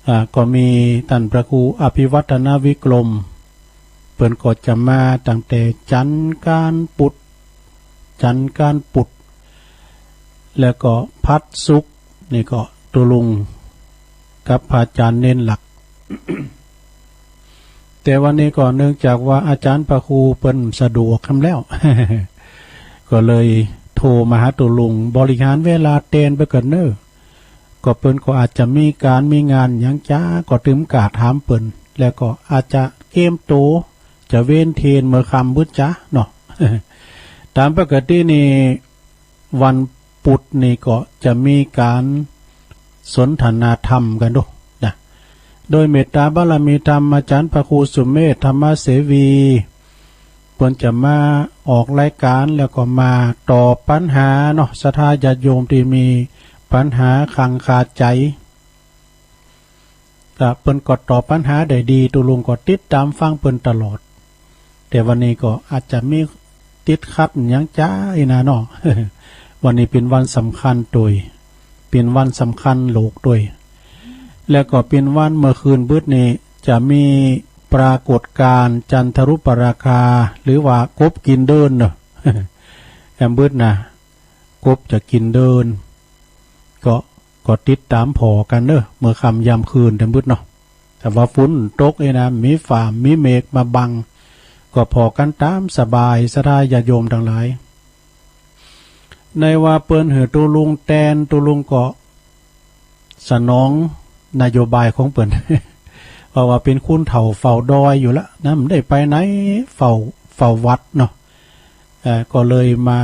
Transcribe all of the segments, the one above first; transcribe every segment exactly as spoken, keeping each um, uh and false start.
อ่า ก็มีต้านพระครูอภิวัฒนวิกรม เปิ้นก็จะมาตั้งแต่จันทร์กานต์ปุธ จันทร์กานต์ปุธ แล้วก็พัดศุกร์นี่ก็ตุ๊ลุงกับพระอาจารย์เณรหลัก แต่วันนี้ก็เนื่องจากว่าอาจารย์พระครูเปิ้นสะดวกคำแล้ว ก็เลยโทรมาหาตุ๊ลุง บริหารเวลาแตนไปก่อนเน้อ ก็เปิ้นก็อาจจะมีก๋านมีงานหยังจา ก็ตึมก้าถามเปิ้น แล้วก็อาจจะเกียมตั๋วจะเว้นเทนเมื่อค่ำบึดจาเนาะ ตามปกตินี่ วันปุธนี่ก็จะมีก๋านสนทนาธรรมกันดูนะ โดยเมตตาบารมีธรรม อาจารย์พระครูสุเมธธรรมเสวี เปิ้นจะมาออกรายก๋าน แล้วก็มาตอบปัญหาเนาะ ศรัทธาญาติโยมตี้มีปัญหาค้างคาใจ๋ ก็เปิ้นก็ตอบปัญหาได้ดี ตุ๊ลุงก็ติดต๋ามฟังเปิ้นตลอด แต่วันนี้ก็อาจจะมีติดขัดหยังจาอี้นาเนาะ วันนี้เป๋นวันสำคัญตวย เป๋นวันสำคัญโลกตวย แล้วก็เป๋นวันเมื่อคืนบึดนี่จะมีปรากฏการณ์จันทรุปราคา หรือว่ากบกิ๋นเดินเนาะ แอมบึดนะ กบจะกิ๋นเดิน ก็ ก็ติดต๋ามผ่อกั๋นเน้อ เมื่อค่ำยามคืนแอมบึดเนาะ ถ้าว่าฝนตกอี้นะ มีฟ้ามีเมฆมาบัง ก็ผ่อกั๋นต๋ามสบาย ศรัทธาญาติโยมตังหลาย ในว่าเปิ้นหื้อตุ๊ลุงแตน ตุ๊ลุงก็สนองนโยบายของเปิ้น เพราะว่าเป๋นคนเฒ่าเฝ้าดอยอยู่ละนะ บ่ได้ไปไหน เฝ้า เฝ้าวัดเนาะ เอ่อ ก็เลยมา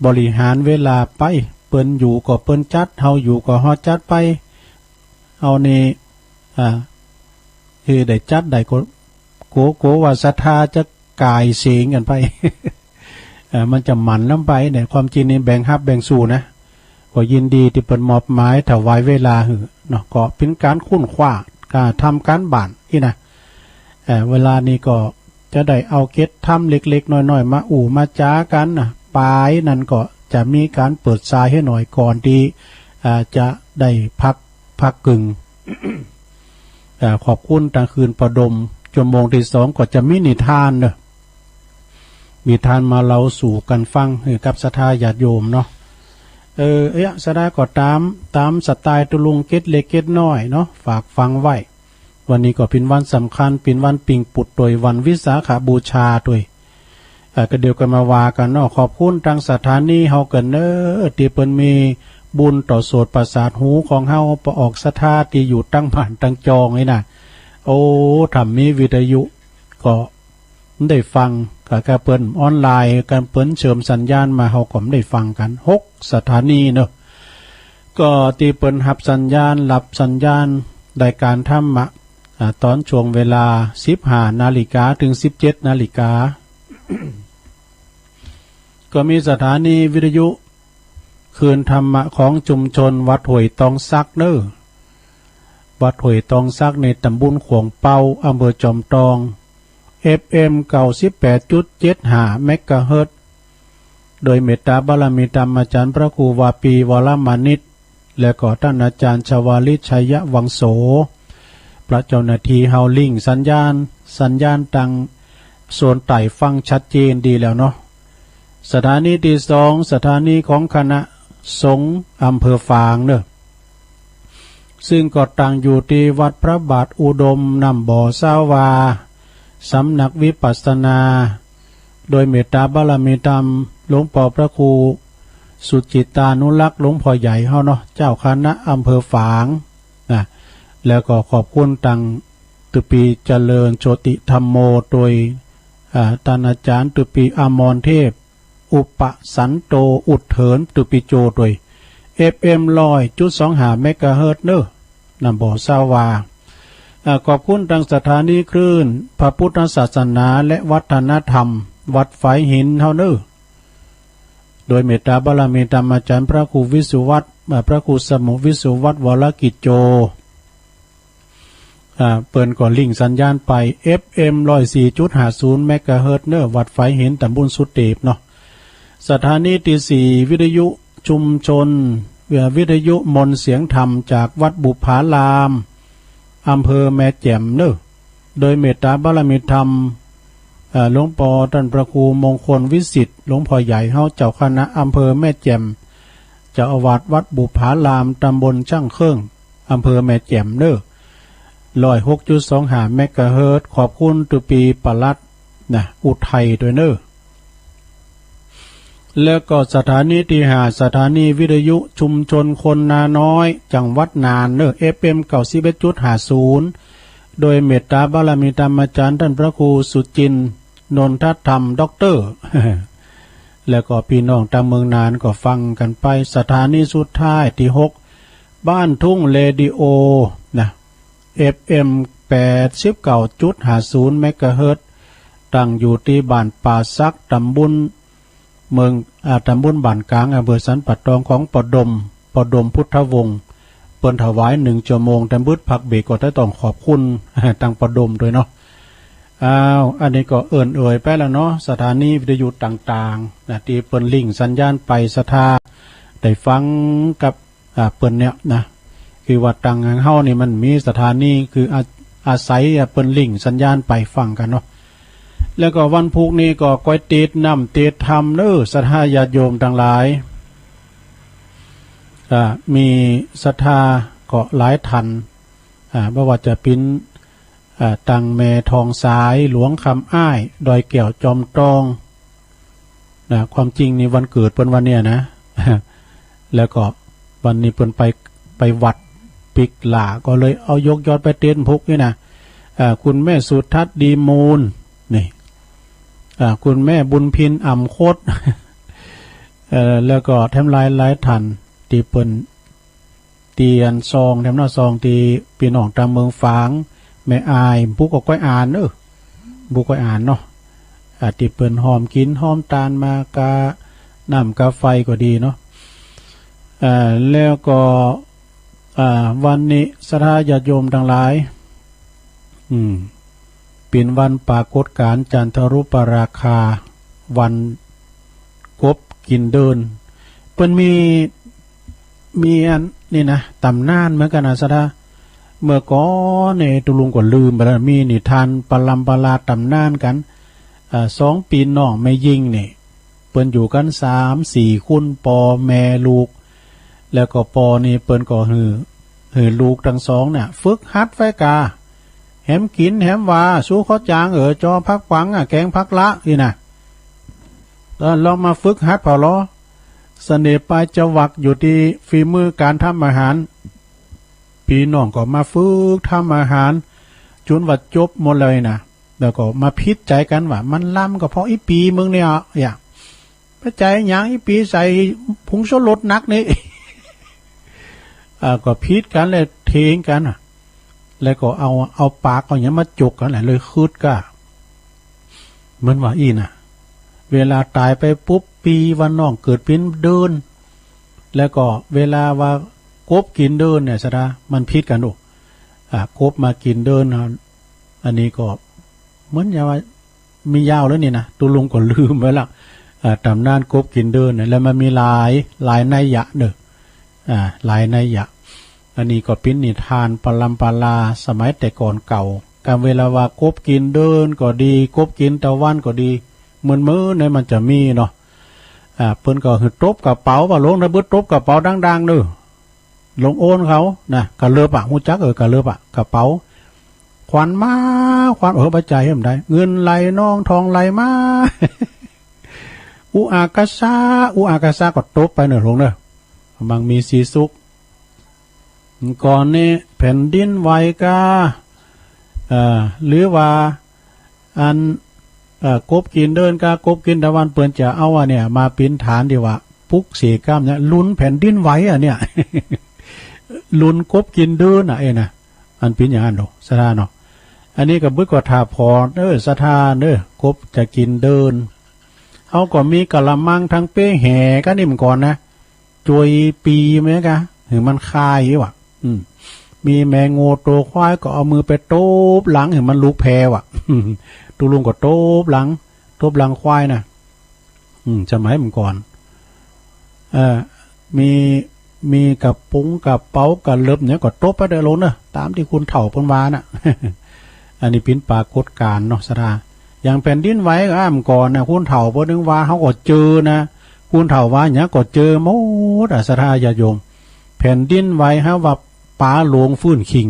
บริหารเวลาไป เปิ้นอยู่ก็เปิ้นจัด เฮาอยู่ก็เฮาจัดไป เฮานี่ อ่า คือได้จัดได้ก็ โก โกว่าศรัทธาจะก่ายเสียงกั๋นไป เอ่อ มันจะหมั่นนำไปเนี่ย ความจริงนี่แบ่งฮับแบ่งสู้นะ ก็ยินดีตี้เปิ้นมอบหมายถวายเวลาหื้อเนาะ ก็เป๋นก๋านค้นคว้า ก๋านทำก๋านบ้านอี้นะ เอ่อ เวลานี้ก็จะได้เอาเก็ดธรรมเล็กๆน้อยๆมาอู้มาจ๋ากั๋นนะ ป๋ายนั้นก็จะมีก๋านเปิดสายหื้อหน่อยก่อนตี้ อ่า จะได้พัก พักกึ่ง อ่า ขอบคุณตังคืนประดม ชั่วโมงตี้สองก็จะมีนิทานเนาะ นิทานมาเล่าสู่กั๋นฟังหื้อกับศรัทธาญาติโยมเนาะ เออ เอ๊ะ ศรัทธาก็ต๋าม ต๋ามสไตล์ตุ๊ลุงเก็ดเล็กเก็ดน้อยเนาะ ฝากฟังไว้ วันนี้ก็เป๋นวันสำคัญ เป๋นวันปิงปุดตวย วันวิสาขบูชาตวย อ่า ก็เดี๋ยวกั๋นมาว่ากั๋นเนาะ ขอบคุณตังสถานีเฮากั๋นเน้อ ตี้เปิ้นมีบุญต่อโสตประสาทหูของเฮา ปอออกศรัทธาตี้อยู่ตังบ้านตังจองนี่นะ โอ้ ถ้ามีวิทยุก็ได้ฟัง ก็ ก็เปิ้นออนไลน์กั๋น เปิ้นเชื่อมสัญญาณมา เฮาก็ได้ฟังกั๋น หกสถานีเนาะ ก็ตี้เปิ้นฮับสัญญาณ ฮับสัญญาณรายก๋านธรรมะ อ่า ต๋อนช่วงเวลาสิบห้านาฬิกาเถิงสิบเจ็ดนาฬิกา ก็มีสถานีวิทยุคลื่นธรรมะของชุมชนวัดห้วยตองสักเน้อ วัดห้วยตองสักในต๋ำบลขวงเปา อำเภอจอมตอง เอฟเอ็ม เก้าสิบแปดจุดเจ็ดห้าเมกะเฮิรตซ์ โดยเมตตาบารมีธรรมอาจ๋ารย์พระครูวาปีวรมานิต และก็ต้านอาจ๋ารย์ชวาลิตชัยวังโส พระเจ้าหน้าตี้เฮาลิงก์สัญญาณ สัญญาณตังโซนใต้ฟังชัดเจนดีแล้วเนาะ สถานีตี้สอง สถานีของคณะสงฆ์อำเภอฝางเนาะ ซึ่งก็ตั้งอยู่ตี้วัดพระบาทอุดมน้ำบ่อซาวา สำนักวิปัสสนา โดยเมตตาบารมีธรรมหลวงปอพระครูสุจิตตานุรักษ์หลวงพ่อใหญ่เฮาเนาะ เจ้าคณะอำเภอฝางนะ แล้วก็ขอบคุณตังตุ๊ปีเจริญโชติธัมโม โดย อ่า ต้านอาจ๋ารย์ตุ๊ปีอมรเทพ อุปสันโต อุดเถินตุ๊ปีโจ โดย เอฟเอ็ม ร้อยจุดสองห้าเมกะเฮิรตซ์เน้อ น้ำบ่อซาวา อ่า ขอบคุณตังสถานีคลื่นพระพุทธศาสนาและวัฒนธรรม วัดฝายหินเฮาเน้อ โดยเมตตาบารมีธรรมอาจ๋ารย์พระครูวิสุวัตร อ่า พระครูสมุวิสุวัตรวรกิจโจ อ่า เปิ้นก็ลิงก์สัญญาณไป เอฟเอ็ม ร้อยสี่จุดห้าศูนย์เมกะเฮิรตซ์เน้อ วัดฝายหิน ต๋ำบลสุเตพเนาะ สถานีตี้สี่ วิทยุชุมชน เอ่อ วิทยุมนต์เสียงธรรมจากวัดบุพาราม อำเภอแม่แจ่มเนอะ โดยเมตตาบารมีธรรม เอ่อ หลวงพ่อท่านพระครูมงคลวิสิทธิ์ หลวงพ่อใหญ่เฮา เจ้าคณะอำเภอแม่แจ่ม เจ้าอาวาสวัดบุปผาราม ตำบลช่างเครื่อง อำเภอแม่แจ่มเนอะ ร้อยหกจุดสองห้าเมกะเฮิรตซ์ ขอบคุณตุปีปลัดนะ อุทัยด้วยเนอะ แล้วก็สถานีที่ห้า สถานีวิทยุชุมชนคนนาน้อย จังหวัดน่านเนอะ เอฟเอ็มเก้าสิบเอ็ดจุดห้าศูนย์ โดยเมตตาบารมีธรรมอาจารย์ท่านพระครูสุจินต์ นนทธรรม ด็อกเตอร์ แล้วก็พี่น้องตางเมืองน่านก็ฟังกันไป สถานีสุดท้ายที่หก บ้านทุ่งเรดิโอนะ เอฟเอ็มแปดสิบเก้าจุดห้าศูนย์เมกะเฮิรตซ์ ตั้งอยู่ที่บ้านป่าสัก ตำบลเมือง อ่า ตำบลบ้านกลาง อำเภอสันป่าตอง ของป้อดม ป้อดมพุทธวงศ์ เปิ้นถวายหนึ่งชั่วโมง แต่บึดพักเบรกก็ต้องขอบคุณ ทางป้อดมด้วยเนาะ อ้าว อันนี้ก็เอิ้นเอ่ยไปแล้วเนาะ สถานีวิทยุต่างๆนะ ที่เปิ้นลิงก์สัญญาณไป ศรัทธาได้ฟังกับ อ่า เปิ้นเนี่ยนะ คือว่าตังเฮานี่มันมีสถานี คืออา-, อาศัย อ่า เปิ้นลิงก์สัญญาณไปฟังกันเนาะ แล้วก็วันพุธนี้ก็ก้อยติดน้ำติดธรรมเนอะ ศรัทธาญาติโยมทั้งหลาย อ่า มีศรัทธาก็หลายท่าน อ่า บ่ว่าจะเป็น อ่า ตังแม่ทองสาย หลวงคำอ้าย ดอยแก้วจอมตอง นะ ความจริงนี่วันเกิดเปิ้นวันเนี้ยนะ แล้วก็วันนี้เปิ้นไป ไปวัดปิกหล่า ก็เลยเอายกยอดไปเต้นพุกนี่นะ อ่า คุณแม่สุทัศน์ดีมูล นี่ อ่า คุณแม่บุญพินอ่ำคด เอ่อ แล้วก็แถมหลายหลายท่านที่เปิ้น ที่อันซอง แถมหน้าซองที่พี่น้องตางเมืองฝาง แม่อาย ผู้ก็ก้อยอ่าน เออ ผู้ก้อยอ่านเนาะ อ่า ที่เปิ้นหอมกินหอมตานมากะน้ำกะไฟก็ดีเนาะ อ่า แล้วก็ อ่า วันนี้ศรัทธาญาติโยมทั้งหลาย อืม เป็นวันปรากฏการณ์จันทรุปราคา วันกบกินเดิน เปิ้นมี มีอันนี่นะ ตำนานเหมือนกันนะศรัทธา เมื่อก่อนเนี่ย ตุลุงก็ลืมไปแล้ว มีนิทานปรำปราตำนานกัน อ่า สองปีน้องแม่ยิงนี่ เปิ้นอยู่กันสามสี่คน ป้อแม่ลูก แล้วก็ป้อนี่เปิ้นก็หื้อ หื้อลูกทั้งสองเนี่ย ฝึกหัดไว้กา แหมกินแหมว่า สู้ข้าวจางเออ จอผักปังอ่ะ แกงผักละนี่นะ แล้วลองมาฝึกหัดเผาลอ เสน่ห์ปลายจวักอยู่ที่ฝีมือการทำอาหาร พี่น้องก็มาฝึกทำอาหาร จนว่าจบหมดเลยนะ แล้วก็มาผิดใจกันว่า มันลำก็เพราะอีปีมึงเนี่ย อย่า ไปใจหยังอีปีใส่ผงชูรสนักนี่ อ่า ก็ผิดกันเลยเถียงกันน่ะ แล้วก็เอา เอาปากเอาหยังมาจกกันแหละ เลยคืดก้า เหมือนว่าอี้น่ะ เวลาตายไปปุ๊บ ปีว่าน้องเกิดเป็นเดิน แล้วก็เวลาว่ากบกินเดินเนี่ยศรัทธา มันผิดกันลูก อ่า กบมากินเดินนะ อันนี้ก็เหมือนอย่างว่า มียาวแล้วนี่นะ ตุลุงก็ลืมไปละ อ่า ตำนานกบกินเดินเนี่ย แล้วมันมีหลาย หลายนัยยะเนอะ อ่า หลายนัยยะ อันนี้ก็เป็นนิทานปรำปราสมัยแต่ก่อนเก่า การเวลาว่ากบกินเดินก็ดี กบกินตะวันก็ดี เหมือนมื้อเนี่ยมันจะมีเนาะ อ่า เปิ้นก็หื้อตบกระเป๋า ว่าลงนะ บึดตบกระเป๋าดังๆเนอะ ลงโอนเขานะ กะเลิบอะ ฮู้จัก เออ กะเลิบอะ กระเป๋า ขวัญมา ขวัญ เออ บ่ใจายให้มันได้ เงินไหลนองทองไหลมา อุอากาซา อุอากาซา ก็ตบไปเนอะลงเนอะ มังมีสีสุข ก่อนนี้แผ่นดินไหวกา เอ่อ หรือว่า อัน เอ่อ กบกินเดินกะกบกินตะวัน เปิ้นจะเอาอันเนี่ย มาเป็นฐานที่ว่าปลุกเสกกล้ามเนี่ย ลุนแผ่นดินไหวอ่ะเนี่ย ลุนกบกินเดินอ่ะ เอ้ยนะ อันเป็นอย่างนั้นเนาะ ศรัทธาเนาะ อันนี้ก็บึกว่าถ้าพอ เออ ศรัทธา เออ กบจะกินเดิน เขาก็มีกะละมังทั้งเป้แห่กันนี่เหมือนก่อนนะ จวยปีไหมกะ หือมันคายว่ะ อืม มีแม่งัวตัวควายก็เอามือไปตบหลัง หือมันลุกแพว่ะ ตุลุงก็ตบหลัง ตบหลังควายนะ อืม สมัยเมื่อก่อน เอ่อ มี มีกระปุงกระเป๋ากระเลิบเนี่ยก็ตบไปเด้อโลนเนอะ ตามที่คนเฒ่าเปิ้นว่าน่ะ อันนี้เป็นปรากฏการณ์เนาะ ศรัทธา อย่างแผ่นดินไหวก็อ้ามก่อนนะ คนเฒ่าเปิ้นนึงว่า เฮาก็เจอนะ คนเฒ่าว่าหยังก็เจอหมดอะ ศรัทธาญาติโยม แผ่นดินไหว เฮาว่าป๋าหลวงฟื้นคิง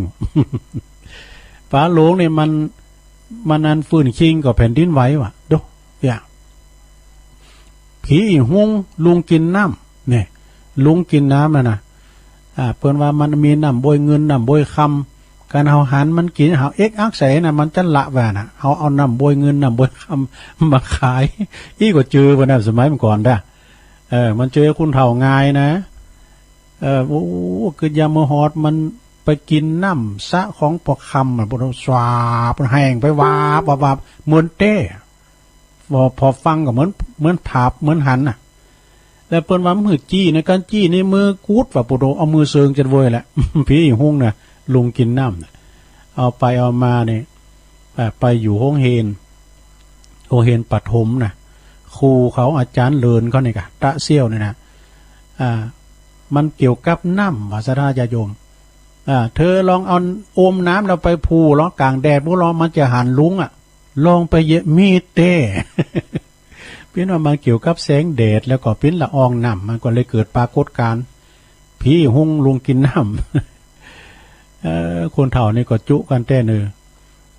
ป๋าหลวงนี่มัน มันอันฟื้นคิงก็แผ่นดินไหวว่ะ ดู อย่าง ผีอีหุงลุงกินน้ำ เนี่ย ลุงกินน้ำน่ะนะ อ่า เปิ้นว่ามันมีน้ำบวยเงินน้ำบวยคำ การเฮาหันมันกิน เฮาเอ็กอักใส่น่ะ มันจะละว่าน่ะ เฮาเอาน้ำบวยเงินน้ำบวยคำมาขาย อี้ก็เจอว่าน่ะ สมัยเมื่อก่อนเด้อ เออ มันเจอคนเฒ่าง่ายนะ เออ โอ้ คือยามมื้อฮอดมันไปกินน้ำสระของพ่อคำอะ บ่ต้องสวาบ มันแห้งไปวาบ วาบ วาบ เหมือนแต้ พอ พอฟังก็เหมือน เหมือนภาพ เหมือนหันน่ะ แล้วเปิ้นว่ามันหือจี้นะ การจี้นี่มือกูดว่า ปุโต เอามือเซิงจัดเว้ยแหละ ผีอีหุงน่ะ ลุงกินน้ำน่ะ เอาไปเอามานี่ อ่า ไปอยู่โฮงเฮียน โฮงเฮียนประถมน่ะ ครูเขาอาจารย์เลินเขานี่กะ ตะเสี่ยวนี่นะ อ่า มันเกี่ยวกับน้ำ ว่าศรัทธาญาติโยม อ่า เธอลองเอาโอมน้ำแล้วไปผูลองกลางแดด บ่ลองมันจะหันลุงอะ ลองไปเยอะ มีแต้ เปิ้นว่ามันเกี่ยวกับแสงแดด แล้วก็เปิ้นละอองน้ำ มันก็เลยเกิดปรากฏการณ์ ผีอีหุงลุงกินน้ำ เออ คนเฒ่านี่ก็จุกันแต้เนอ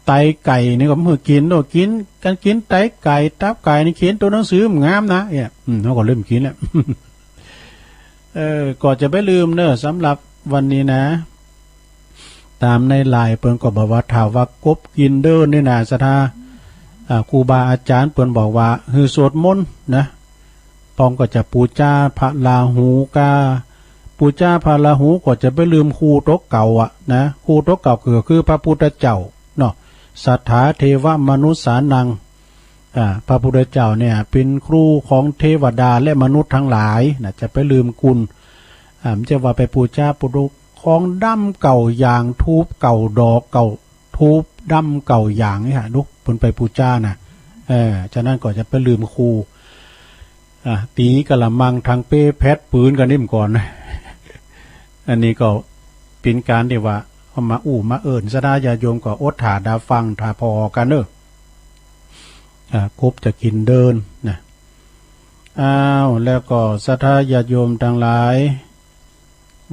ไตไก่นี่ก็บ่หือกินเนาะ กิน การกินไตไก่ ตับไก่นี่เขียนตัวหนังสือมันงามนะ เนี่ย อืม เฮาก็เริ่มกินแล้ว เออ ก็จะไปลืมเนอะ สำหรับวันนี้นะ ตามในไลน์เปิ้นก็บอกว่า ถ้าว่ากบกินเดินนี่นะ ศรัทธา อ่า ครูบาอาจารย์เปิ้นบอกว่า หือสวดมนต์นะ ปองก็จะปูจาพระราหูกา ปูจาพระราหูก็จะไปลืมครูโตเก่าอะนะ ครูโตเก่าก็คือพระพุทธเจ้าเนาะ สัทธาเทวมนุษย์สานัง อ่า พระพุทธเจ้าเนี่ยเป็นครูของเทวดาและมนุษย์ทั้งหลายนะ จะไปลืมคุณ อ่า มันจะว่าไปปูจาปุถุของดำเก่าอย่าง ทูบเก่าดอกเก่า ทูบดำเก่าอย่างนี่ฮะ ลูกเปิ้นไปปูจานะ เออ ฉะนั้นก็จะไปลืมครู อ่ะ ตีกะละมังทางเป้แพทย์ปืนกันนิ่มก่อนนะ อันนี้ก็เป็นการที่ว่าเอามาอู้มาเอิ้น ศรัทธาญาติโยมก็อดถ่าดาฟังถ่าพอกันเนอะ อ่ะ กบจะกินเดินนะ อ้าว แล้วก็ศรัทธาญาติโยมทั้งหลาย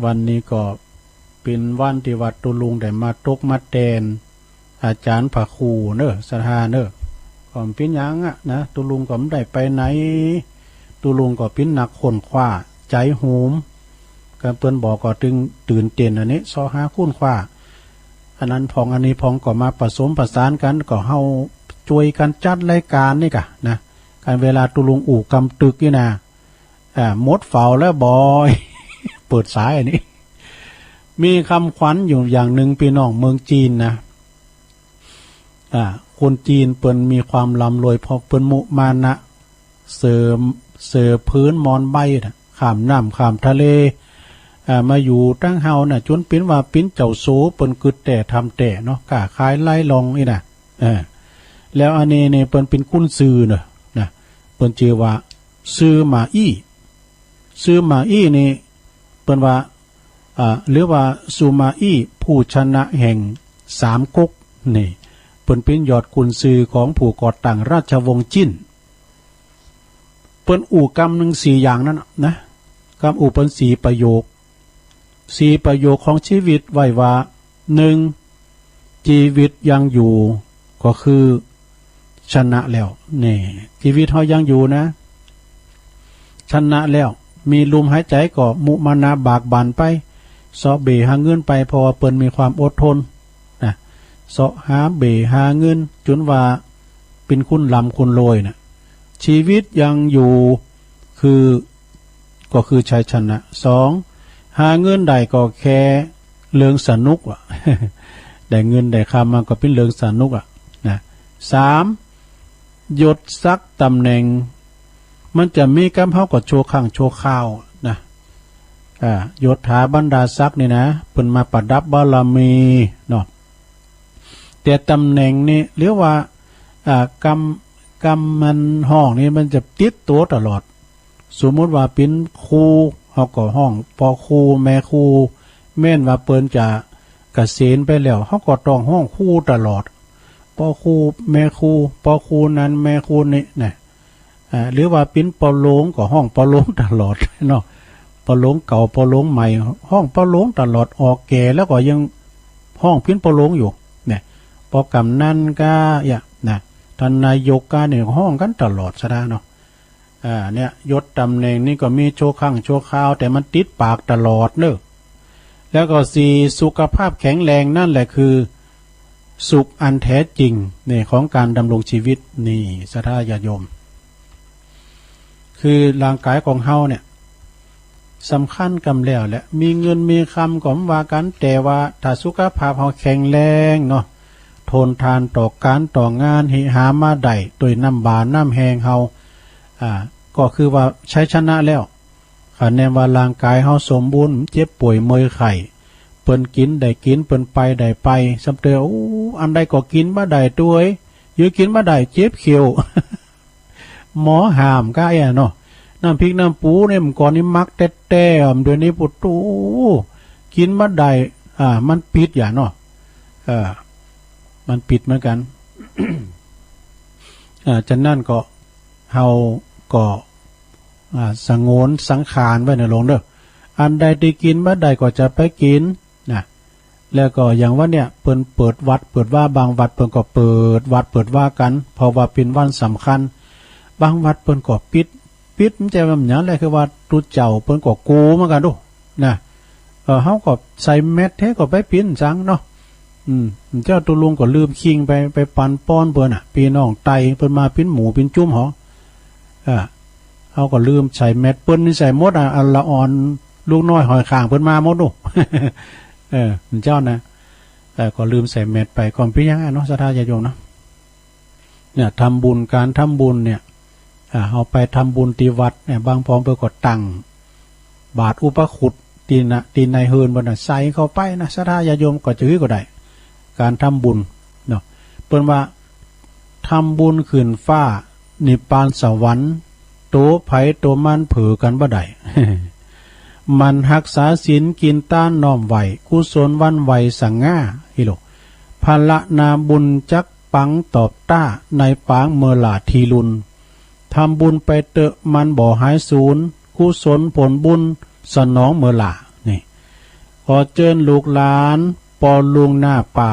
วันนี้ก็เป็นวันที่ว่าตุ๊ลุงได้มาตกมาแตนอาจารย์พระครูเนอะ ศรัทธาเนอะ ก็บ่เป็นหยังอะนะ ตุ๊ลุงก็บ่ได้ไปไหน ตุ๊ลุงก็เป็นนักค้นคว้าใจโหม ก็เปิ้นบอกก็ตึงตื่นเต้นอันนี้ เซาะหาค้นคว้า อันนั้นพ่องอันนี้พ่องก็มาผสมผสานกัน ก็เฮาช่วยกันจัดรายการนี่กะนะ การเวลาตุ๊ลุงอู้กำตึกนี่นะ อ่า หมดเฝ้าแล้วบอย เปิดสายอันนี้ มีคำขวัญอยู่อย่างหนึ่งพี่น้องเมืองจีนนะ อ่า คนจีนเปิ้นมีความร่ำรวยเพราะเปิ้นมุมานะ เสิร์ฟ เสิร์ฟพื้นหมอนใบนะ ข้ามน้ำข้ามทะเล อ่า มาอยู่ตังเฮาน่ะ จ๋นเป๋นว่าเป๋นเจ้าสัว เปิ้นกึ๊ดแต๊ทำแต๊เนาะ ก้าขายไล่ลองนี่นะ เออ แล้วอันนี้นี่เปิ้นเป๋นกุนซือเนาะ นะ เปิ้นจื้อว่า ซื่อหมาอี้ ซื่อหมาอี้นี่ เปิ้นว่า อ่า หรือว่า ซื่อหมาอี้ ผู้ชนะแห่งสามก๊ก นี่ เปิ้นเป๋นยอดกุนซือของผู้ก่อตั้งราชวงศ์จิ้น เปิ้นอู้กำหนึ่งสี่อย่างนั้นน่ะนะ กำอู้เปิ้นสี่ประโยค สี่ประโยคของชีวิตไว้ว่า หนึ่ง ชีวิตยังอยู่ก็คือชนะแล้ว นี่ ชีวิตเฮายังอยู่นะ ชนะแล้ว มีลมหายใจก็มุมานะบากบั่นไป เซาะเบ่หาเงินไป เพราะว่าเปิ้นมีความอดทนนะ เซาะหาเบ่หาเงินจ๋นว่าเป๋นคนร่ำคนรวยน่ะ ชีวิตยังอยู่คือ ก็คือชัยชนะ สอง หาเงินได้ก็แค่เรื่องสนุกว่ะ ได้เงินได้คำมาก็เป๋นเรื่องสนุกอ่ะนะ สาม ยศศักดิ์ตำแหน่ง มันจะมีกับเฮาก็ชั่วครั้งชั่วคราวนะ อ่า ยศถาบรรดาศักดิ์นี่นะ เปิ้นมาประดับบารมีเนาะ แต่ตำแหน่งนี่ หรือว่า อ่า กำ กำมันฮ้องนี่มันจะติดตัวตลอด สมมุติว่าเป๋นครู เฮาก็ฮ้องป้อครูแม่ครู แม้นว่าเปิ้นจะเกษียณไปแล้ว เฮาก็ต้องฮ้องครูตลอด ป้อครูแม่ครู ป้อครูนั้นแม่ครูนี้นะ อ่า หรือว่าเป๋นป้อหลวงก็ฮ้องป้อหลวงตลอดเนาะ ป้อหลวงเก่าป้อหลวงใหม่ ฮ้องป้อหลวงตลอด ออกแก่แล้วก็ยังฮ้องเป๋นป้อหลวงอยู่เนี่ย ป้อกำนันก็อย่านะ ท่านนายกก็เนี่ยฮ้องกันตลอดซะนะเนาะ อ่า เนี่ย ยศตำแหน่งนี่ก็มีชั่วครั้งชั่วคราว แต่มันติดปากตลอดเนอะ แล้วก็สี่ สุขภาพแข็งแรง นั่นแหละคือสุขอันแท้จริงเนี่ยของการดำรงชีวิต นี่ศรัทธาญาติโยม คือร่างกายของเฮาเนี่ยสำคัญกำแล้วแหละ มีเงินมีคำก็บ่ว่ากัน แต่ว่าถ้าสุขภาพเฮาแข็งแรงเนาะ ทนทานต่อการต่องาน หิหามาได้ด้วยน้ำบาน้ำแฮงเฮา อ่า ก็คือว่าชัยชนะแล้ว คันแน่ว่าร่างกายเฮาสมบูรณ์ เจ็บป่วยเมื่อยไข้ เปิ้นกินได้กิน เปิ้นไปได้ไป ซ้ำเตอ โอ้ อันใดก็กินบ่ได้ตวย ยื้อกินบ่ได้ เจ็บเขียว หมอห้ามก้าแอ่เนาะ น้ำพริกน้ำปูเนี่ย เมื่อก่อนนี่มักแต๊ๆ เดี๋ยวนี้ โอ้โห กินบ่ได้ อ่า มันปิดอย่าเนาะ เออ มันปิดเหมือนกัน อ่า ฉะนั้นก็ เฮาก็ อ่า สงวนสังขารไว้นะโลมเด้อ อันใดตี้กินบ่ได้ก็จะไปกินนะ แล้วก็อย่างว่าเนี่ย เปิ้นเปิดวัดเปิดวา บางวัดเปิ้นก็เปิดวัดเปิดวากัน เพราะว่าเป๋นวันสำคัญ บางวัดเปิ้นก็ปิด ปิดมันจะว่าหยังแหละ คือว่าตุ๊เจ้าเปิ้นก็กลัวเหมือนกันดูนะ เออ เฮาก็ใส่แมสแท้ก็ไปเป๋นสังเนาะ อืม เจ้าตุ๊ลุงก็ลืมคิงไป ไปปันป้อนเปิ้นน่ะ พี่น้องไตเปิ้นมาเป๋นหมู่เป๋นจุ้มหอ เออ เฮาก็ลืมใส่แมส เปิ้นนี่ใส่หมดอ่ะ อันละอ่อน ลูกน้อยหอยข่างเปิ้นมาหมดดู เออ เจ้านะ เออ ก็ลืมใส่แมสไป ก็บ่เป๋นหยังอะเนาะ ศรัทธาญาติโยมเนาะ เนี่ย ทำบุญ การทำบุญเนี่ย อ่า เฮาไปทำบุญตี้วัดเนี่ย บางพร้อมเปิ้นก็ตั้งบาตรอุปคุตตี้นะ ตี้ในเฮือนเปิ้นน่ะ ใส่เข้าไปนะ ศรัทธาญาติโยมก็จะหื้อก็ได้ การทำบุญเนาะ เปิ้นว่าทำบุญขึ้นฟ้า นิพพานสวรรค์ ตัวไผตัวมันเผลอกันบ่ได้ มันฮักษาศีลกินตานน้อมไหว้ กุศลหวั่นไหวสง่า อีหลู พละนาบุญจักปังตอบต้า ในปางเมอหล่าทีลุน ทำบุญไปเต๊อะมันบ่หายสูญ กุศลผลบุญสนองเมอหล่า นี่ ขอเจิญลูกหลาน ป้อลุงหน้าป้า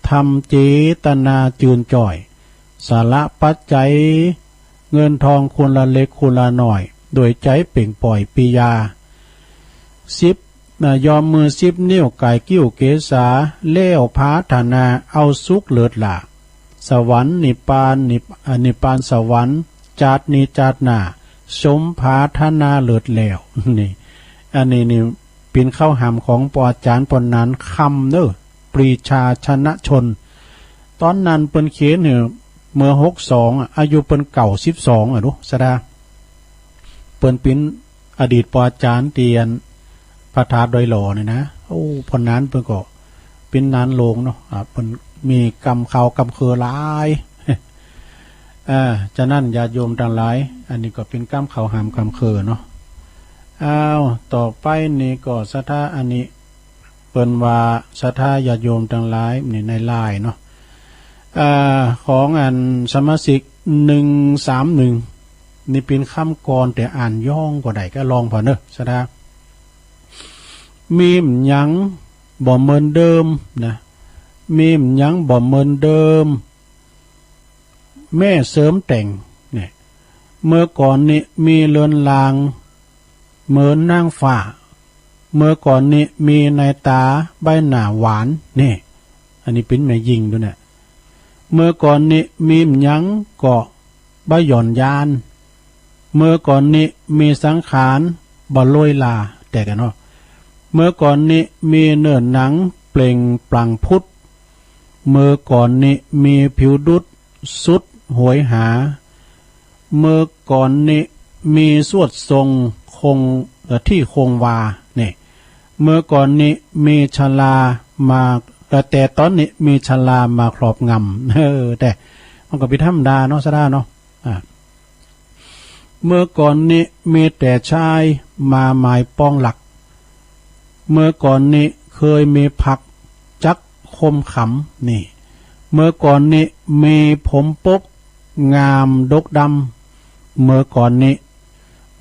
ทำเจตนาจืนจ่อย สละปัจจัย เงินทองคนละเล็กคนละน้อย ด้วยใจเป่งป่อยปียา สิบ นะ ยอมมือสิบนิ้ว ก่ายกิ้วเกษา แล้วผาถนา เอาสุขเลิศหล่า สวรรค์นิพพาน นิพ อ่า นิพพานสวรรค์ จาตินี้จาติหน้า สมผาถนาเลิศแล้ว นี่ อันนี้นี่ เป๋นข้าวหามของป้ออาจารย์ป้อหนานคำเนอะ ปรีชาชนะชน ตอนนั้นเปิ้นเขียนหื้อเมื่อหกสองอะ อายุเปิ้นเก้าสิบสองอะ ดู ศรัทธา เปิ้นเป๋นอดีตป้ออาจารย์ตี้อันพระธาตุดอยหล่อนี่นะ โอ้ ป้อหนานเปิ้นก็เป๋นหนานหลวงเนาะ อ่า เปิ้นมีกำข่าวกำเคอหลาย อ่า ฉะนั้นญาติโยมตังหลาย อันนี้ก็เป๋นกำข่าวหามกำเคอเนาะ อ้าว ต่อไปนี่ก็ศรัทธา อันนี้ เปิ้นว่าศรัทธาญาติโยมตังหลาย นี่ในไลน์เนาะ อ่า ของอันสมาชิกหนึ่งสามหนึ่ง นี่เป๋นคำกลอน แต่อ่านย่องก็ได้ ก็ลองผ่านเนอะศรัทธา มีหยังบ่เหมือนเดิมนะ มีหยังบ่เหมือนเดิม แม่เสริมแต่งเนี่ย เมื่อก่อนนี้มีเรือนร่างเหมือนนางฟ้า เมื่อก่อนนี้มีในตาใบหน้าหวานเนี่ย อันนี้เป๋นแม่ญิงดูเนี่ย เมื่อก่อนนี้มีหยังก็บ่หย่อนยาน เมื่อก่อนนี้มีสังขารบ่โรยหล่า แต่กันเนาะ เมื่อก่อนนี้มีเนื้อหนังเปล่งปลั่งพุด เมื่อก่อนนี้มีผิวดุดสุดโหยหา เมื่อก่อนนี้มีสวดทรงคง เอ่อ ที่คงวา นี่ เมื่อก่อนนี้มีชลามา เอ่อ แต่ตอนนี้มีชลามาครอบงำ เออ แต่มันก็เป๋นธรรมดาเนาะ ศรัทธาเนาะ อ่า เมื่อก่อนนี้มีแต่ชาย มาหมายปองหลัก เมื่อก่อนนี้เคยมีผักจักคมขำ นี่ เมื่อก่อนนี้มีผมปกงามดกดำ เมื่อก่อนนี้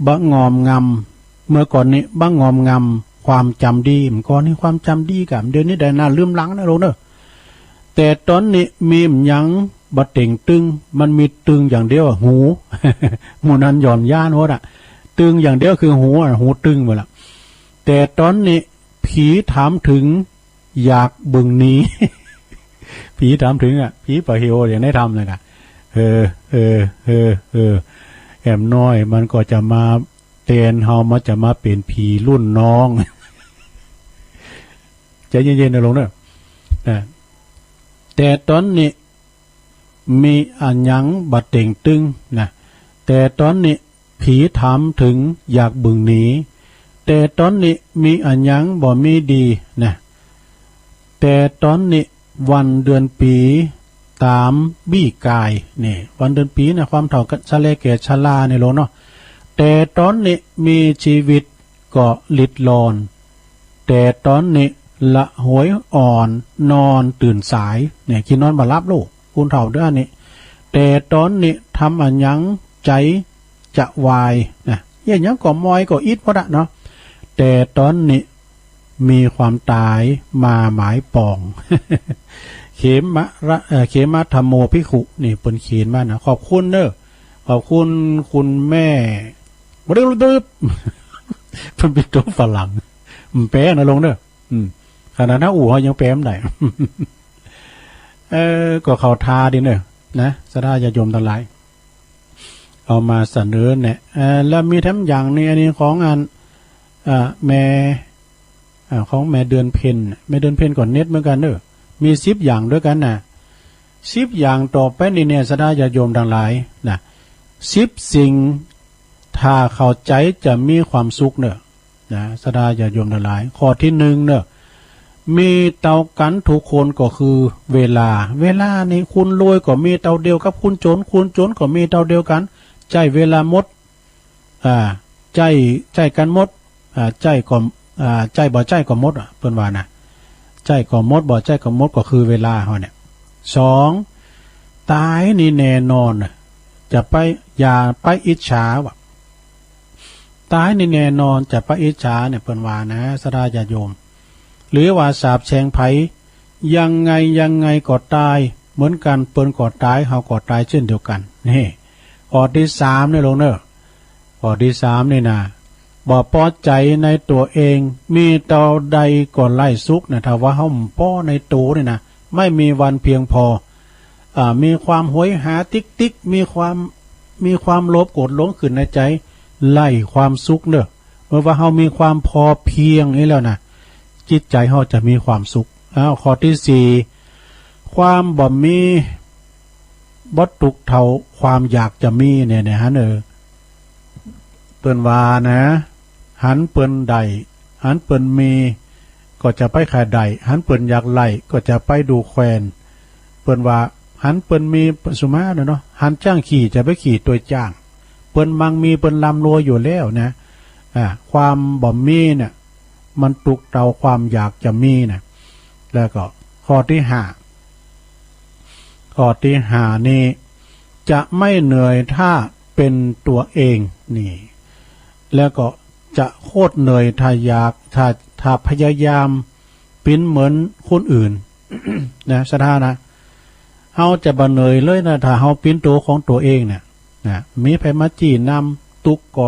บะงอมงำ เมื่อก่อนนี้บะงอมงำ ความจำดี เมื่อก่อนนี้ความจำดีกะ เดี๋ยวนี้ได้หน้าลืมหลังนะลูกเนอะ แต่ต๋อนนี้มีหยังบ่เต่งตึง มันมีตึงอย่างเดียวอะ หู หมู่นั้นหย่อนยานหมดอะ ตึงอย่างเดียวคือหูอะ หูตึงหมดละ แต่ต๋อนนี้ผีถามถึง อยากบึ่งหนี ผีถามถึงอะ ผีป่าเหี่ยวอย่างในถ้ำเลยกะ เออ เออ เออ เออ เออ แอมน้อยมันก็จะมาแตนเฮา มันจะมาเป๋นผีรุ่นน้อง ใจเย็นๆนะลูกเนอะ นะ แต่ต๋อนนี้มีอะหยังบ่เต่งตึงนะ แต่ต๋อนนี้ผีถามถึงอยากบึ่งหนี แต่ต๋อนนี้มีอะหยังบ่มีดีนะ แต่ต๋อนนี้วันเดือนปีต๋ามบี้กาย นี่ วันเดือนปีนะ ความเฒ่าชะแลแก่ชะลานี่ลูกเนาะ แต่ต๋อนนี้มีชีวิตก็หลิดหลอน แต่ต๋อนนี้ละหวยอ่อนนอนตื่นสาย เนี่ย ขี้นอนบ่หลับลูก คนเฒ่าเดี๋ยวนี้ แต่ต๋อนนี้ทำอะหยังใจจะวายนะ เฮ็ดหยังก็มอยก็อิดหมดอะเนาะ แต่ต๋อนนี้มีความต๋ายมาหมายปอง เขมะระ เอ่อ เขมะธัมโมภิกขุ นี่เปิ้นเขียนมานะ ขอบคุณเนอะ ขอบคุณคุณแม่ บดึ๊บ เปิ้นเป๋นตั๋วฝรั่ง มันแปลนะลูกเนอะ อืม ขนาดนั้นอู่เฮายังแปลบ่ได้ เออ ก็เข้าท่าดีเนอะ นะ ศรัทธาญาติโยมตังหลาย เอามาเสนอแนะ เอ่อ แล้วมีแถมอย่างนี้ อันนี้ของอัน อ่า แม่ อ่า ของแม่เดือนเพ็ญ แม่เดือนเพ็ญก็เด็ดเหมือนกันเนอะ มีสิบอย่างด้วยกันนะ สิบอย่างต่อไปนี้เนี่ย ศรัทธาญาติโยมตังหลายนะ สิบสิ่ง ถ้าเข้าใจจะมีความสุขเนอะ นะ ศรัทธาญาติโยมตังหลาย ข้อที่หนึ่งเนอะ มีเต้ากั๋นทุกคนก็คือเวลา เวลานี่คนรวยก็มีเต้าเดียวกับคนจ๋น คนจ๋นก็มีเต้าเดียวกั๋น ใจ๊เวลาหมด อ่า ใจ๊ ใจ๊กั๋นหมด อ่า ใจ๊ก็ อ่า ใจ๊บ่ใจ๊ก็หมดอะ เปิ้นว่านะ ใจ๊ก็หมด บ่ใจ๊ก็หมด ก็คือเวลาเฮาเนี่ย สอง ต๋ายนี่แน่นอนน่ะ จะไป อย่าไปอิจฉาว่ะ ต๋ายนี่แน่นอน จะไปอิจฉาเนี่ย เปิ้นว่านะ ศรัทธาญาติโยม หรือว่าสาปแช่งไผ ยังไงยังไงก็ต๋ายเหมือนกั๋น เปิ้นก็ต๋าย เฮาก็ต๋ายเช่นเดียวกั๋น นี่ ข้อที่สามเนี่ยลูกเนอะ ข้อที่สามนี่นะ บ่ปอใจ๋ในตั๋วเอง มีเต้าใดก็ไร้สุขนะ ถ้าว่าเฮาบ่ปอในตั๋วนี่นะ ไม่มีวันเพียงพอ อ่า มีความโหยหาติ๊กๆ มีความ มีความโลภโกรธหลงขึ้นในใจ๋ ไร้ความสุขเนอะ เมื่อว่าเฮามีความพอเพียงนี่แล้วนะ จิตใจ๋เฮาจะมีความสุข อ้าว ข้อที่สี่ ความบ่มี บ่ตุ๊กข์เต้าความอยากจะมีเนี่ย เนี่ย หัน เออ เปิ้นว่านะ หันเปิ้นได้ หันเปิ้นมี ก็จะไปใค่ได้ หันเปิ้นอยากไล่ ก็จะไปดูแควน เปิ้นว่า หันเปิ้นมี สุมาเนาะ หันจ๊างขี่ จะไปขี่ตวยจ๊าง เปิ้นมั่งมี เปิ้นร่ำรวยอยู่แล้วนะ อ่า ความบ่มีเนี่ย มันตุ๊กข์เต้าความอยากจะมีนะ แล้วก็ข้อที่ห้า ข้อที่ห้านี่ จะไม่เหนื่อยถ้าเป็นตัวเอง นี่ แล้วก็จะโคตรเหนื่อยถ้าอยาก ถ้า ถ้าพยายามปิ้นเหมือนคนอื่น นะ ศรัทธานะ เฮาจะบ่เหนื่อยเลยนะ ถ้าเฮาปิ้นตั๋วของตั๋วเองเนี่ย นะ มีไผมาจี้นำ ตุ๊กข์ก็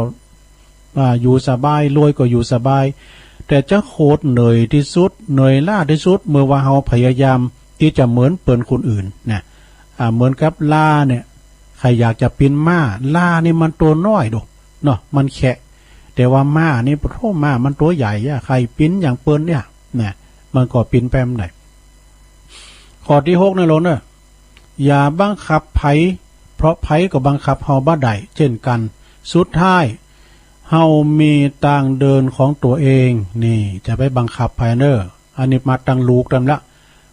อ่า อยู่สบาย รวยก็อยู่สบาย แต่จะโคตรเหนื่อยที่สุด เหนื่อยล้าที่สุด เมื่อว่าเฮาพยายามที่จะเหมือนเปิ้นคนอื่นนะ อ่า เหมือนกับล้าเนี่ย ใผอยากจะปิ้นม้า ล้านี่มันตั๋วน้อยโด เนาะ มันแคะ แต่ว่าม้านี่ ปะโถ ม้ามันตั๋วใหญ่อะ ใผปิ้นอย่างเปิ้นเนี่ย นะ มันก็ปิ้นไปบ่ได้ ข้อที่หกนะลูกเนอะ อย่าบังคับไผ เพราะไผก็บังคับเฮาบ่ได้เช่นกัน สุดท้าย เฮามีตางเดินของตั๋วเอง นี่ จะไปบังคับไผเนอะ อันนี้มาตังลูกตังละ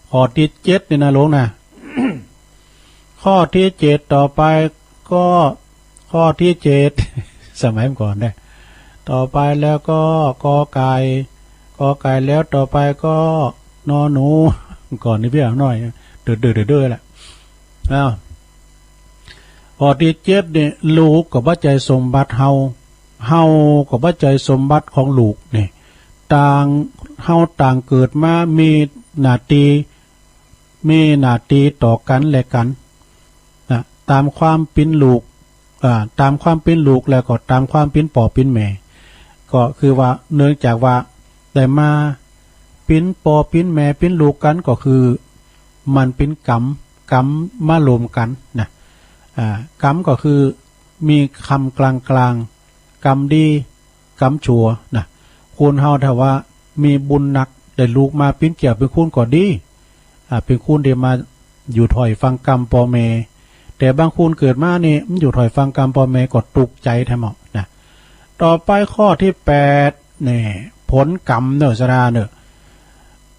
ข้อที่เจ็ดนี่นะลูกนะ ข้อที่เจ็ดต่อไปก็ ข้อที่เจ็ด สมัยก่อนได้ ต่อไปแล้วก็กอไก่ กอไก่แล้วต่อไปก็นอหนู ก่อนนี้พี่เอาหน่อย เดือดเดือดเดือดแหละ อ้าว ข้อที่เจ็ดนี่ ลูกก็บ่ใจ้สมบัติเฮา เฮาก็บ่ใจ้สมบัติของลูกนี่ ต่าง เฮาต่างเกิดมามีหน้าที่ มีหน้าที่ต่อกันและกันนะ ตามความเป็นลูก อ่า ตามความเป็นลูกแล้วก็ตามความเป็นป้อเป็นแม่ ก็คือว่าเนื่องจากว่าได้มาเป็นป้อเป็นแม่เป็นลูกกันก็คือมันเป็นกรรม กรรมมารวมกันนะ อ่า กรรมก็คือมีคำกลางๆ กรรมดี กรรมชั่วนะ คนเฮาถ้าว่ามีบุญนักได้ลูกมาเป็นแก้วเป็นคนก็ดี อ่า เป็นคนที่มาอยู่ถ้อยฟังกำป้อแม่ แต่บางคนเกิดมานี่มันอยู่ถ้อยฟังกำป้อแม่ก็ทุกข์ใจ๋แท้หมดนะ ต่อไปข้อที่แปดนี่ ผลกรรมเนอะ สะดาเนอะ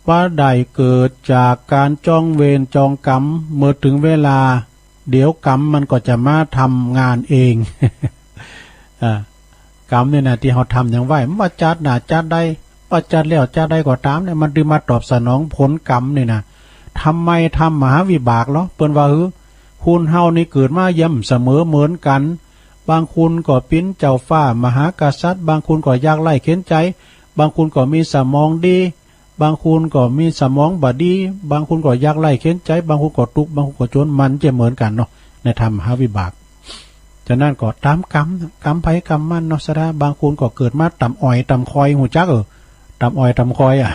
ว่าได้เกิดจากการจองเวรจองกรรม เมื่อถึงเวลา เดี๋ยวกรรมมันก็จะมาทำงานเอง อ่า กรรมนี่นะ ตี้เฮาทำหยังไว้ บ่ว่าจาติหน้าจาติใด บ่ว่าจาติแล้วจาติใดก็ต๋ามเนี่ย มันจะมาตอบสนองผลกรรมนี่นะ ทำไมทำมหาวิบากเหรอ เปิ้นว่า หือ คนเฮานี่เกิดมาย่ำเสมอเหมือนกัน บางคนก็เป๋นเจ้าฟ้ามหากษัตริย์ บางคนก็ยากไร้เข็ญใจ๋ บางคนก็มีสมองดี บางคนก็มีสมองบ่ดี บางคนก็ยากไร้เข็ญใจ๋ บางคนก็ทุกข์ บางคนก็จน มันจะเหมือนกันเนาะ ในธรรมมหาวิบาก ฉะนั้นก็ต๋ามกรรม กรรมไผกรรมมันเนาะ สะดา บางคนก็เกิดมาต่ำอ้อยต่ำคอย ฮู้จัก เออ ต่ำอ้อยต่ำคอย อ่ะ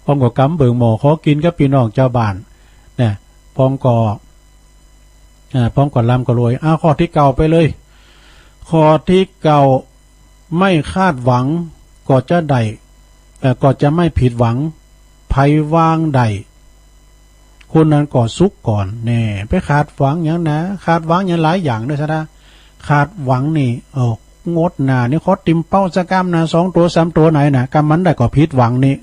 พ่องก็กำเบิ่งหม้อขอกิ๋นกับปี้น้องจาวบ้าน เนี่ย พ่องก็ อ่า พ่องก็ร่ำก็รวย อ่า ข้อตี้เก้าไปเลย ข้อตี้เก้า ไม่คาดหวังก็จะได้ เอ่อ ก็จะไม่ผิดหวัง ใผวางได้ คนนั้นก็สุขก่อน แน่ ไปคาดหวังหยังนะ คาดหวังหยังหลายอย่างเด้อ สะดา คาดหวังนี่ เออ งวดหน้านี่ขอติ่มเป้าสักกำนะ สองตั๋วสามตั๋วไหนนะ กำมันได้ก็ผิดหวังนี่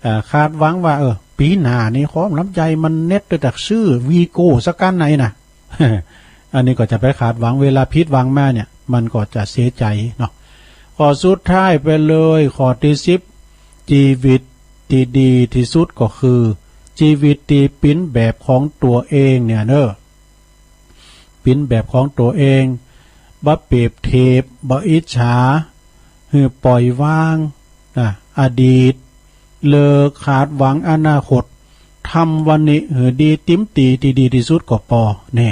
เอ่อ คาดหวังว่า เออ ปี๋หน้านี่ขอลำใยมันเน็ตด้วยจากซื้อวีโก้สักกำไหนนะ อันนี้ก็จะไปคาดหวัง เวลาผิดหวังมาเนี่ย มันก็จะเสียใจ๋เนาะ ข้อสุดท้ายไปเลย ข้อตี้สิบ ชีวิตตี้ดีตี้สุดก็คือ ชีวิตตี้เป๋นแบบของตั๋วเองเนี่ยเนอะ เป๋นแบบของตั๋วเอง บ่เปรียบเทียบ บ่อิจฉา หื้อปล่อยวาง นะ อดีต เลิกคาดหวังอนาคต ทำวันนี้หื้อดีติ๋มตี้ตี้ดีตี้สุดก็ปอ แน่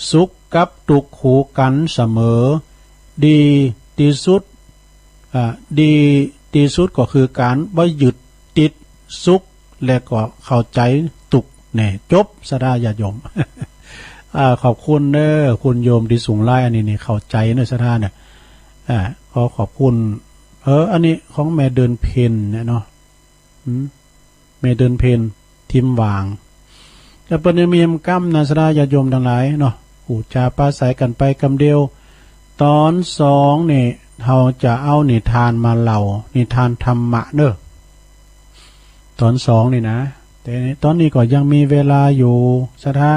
สุขกับทุกข์คู่กันเสมอ ดีตี้สุด อ่า ดีตี้สุดก็คือก๋านบ่ยึดติดสุข และก็เข้าใจ๋ทุกข์ แน่ จบ สะดาญาติโยม อ่า ขอบคุณเนอะ คุณโยมตี้ส่งไลน์อันนี้นี่ เข้าใจ๋เนอะ สะดาเนี่ย อ่า ขอขอบคุณ เออ อันนี้ของแม่เดือนเพ็ญเนี่ยเนาะ อืม แม่เดือนเพ็ญ ทิมหว่าง แล้วเปิ้นยังมีกำนะ สะดาญาติโยมตังหลายเนาะ อู้จ๋าปราศรัยกั๋นไปกำเดียว ต๋อนสองนี่ เฮาจะเอานิทานมาเล่า นิทานธรรมะเนอะ ต๋อนสองนี่นะ แต่ต๋อนนี้ก็ยังมีเวลาอยู่ สะดา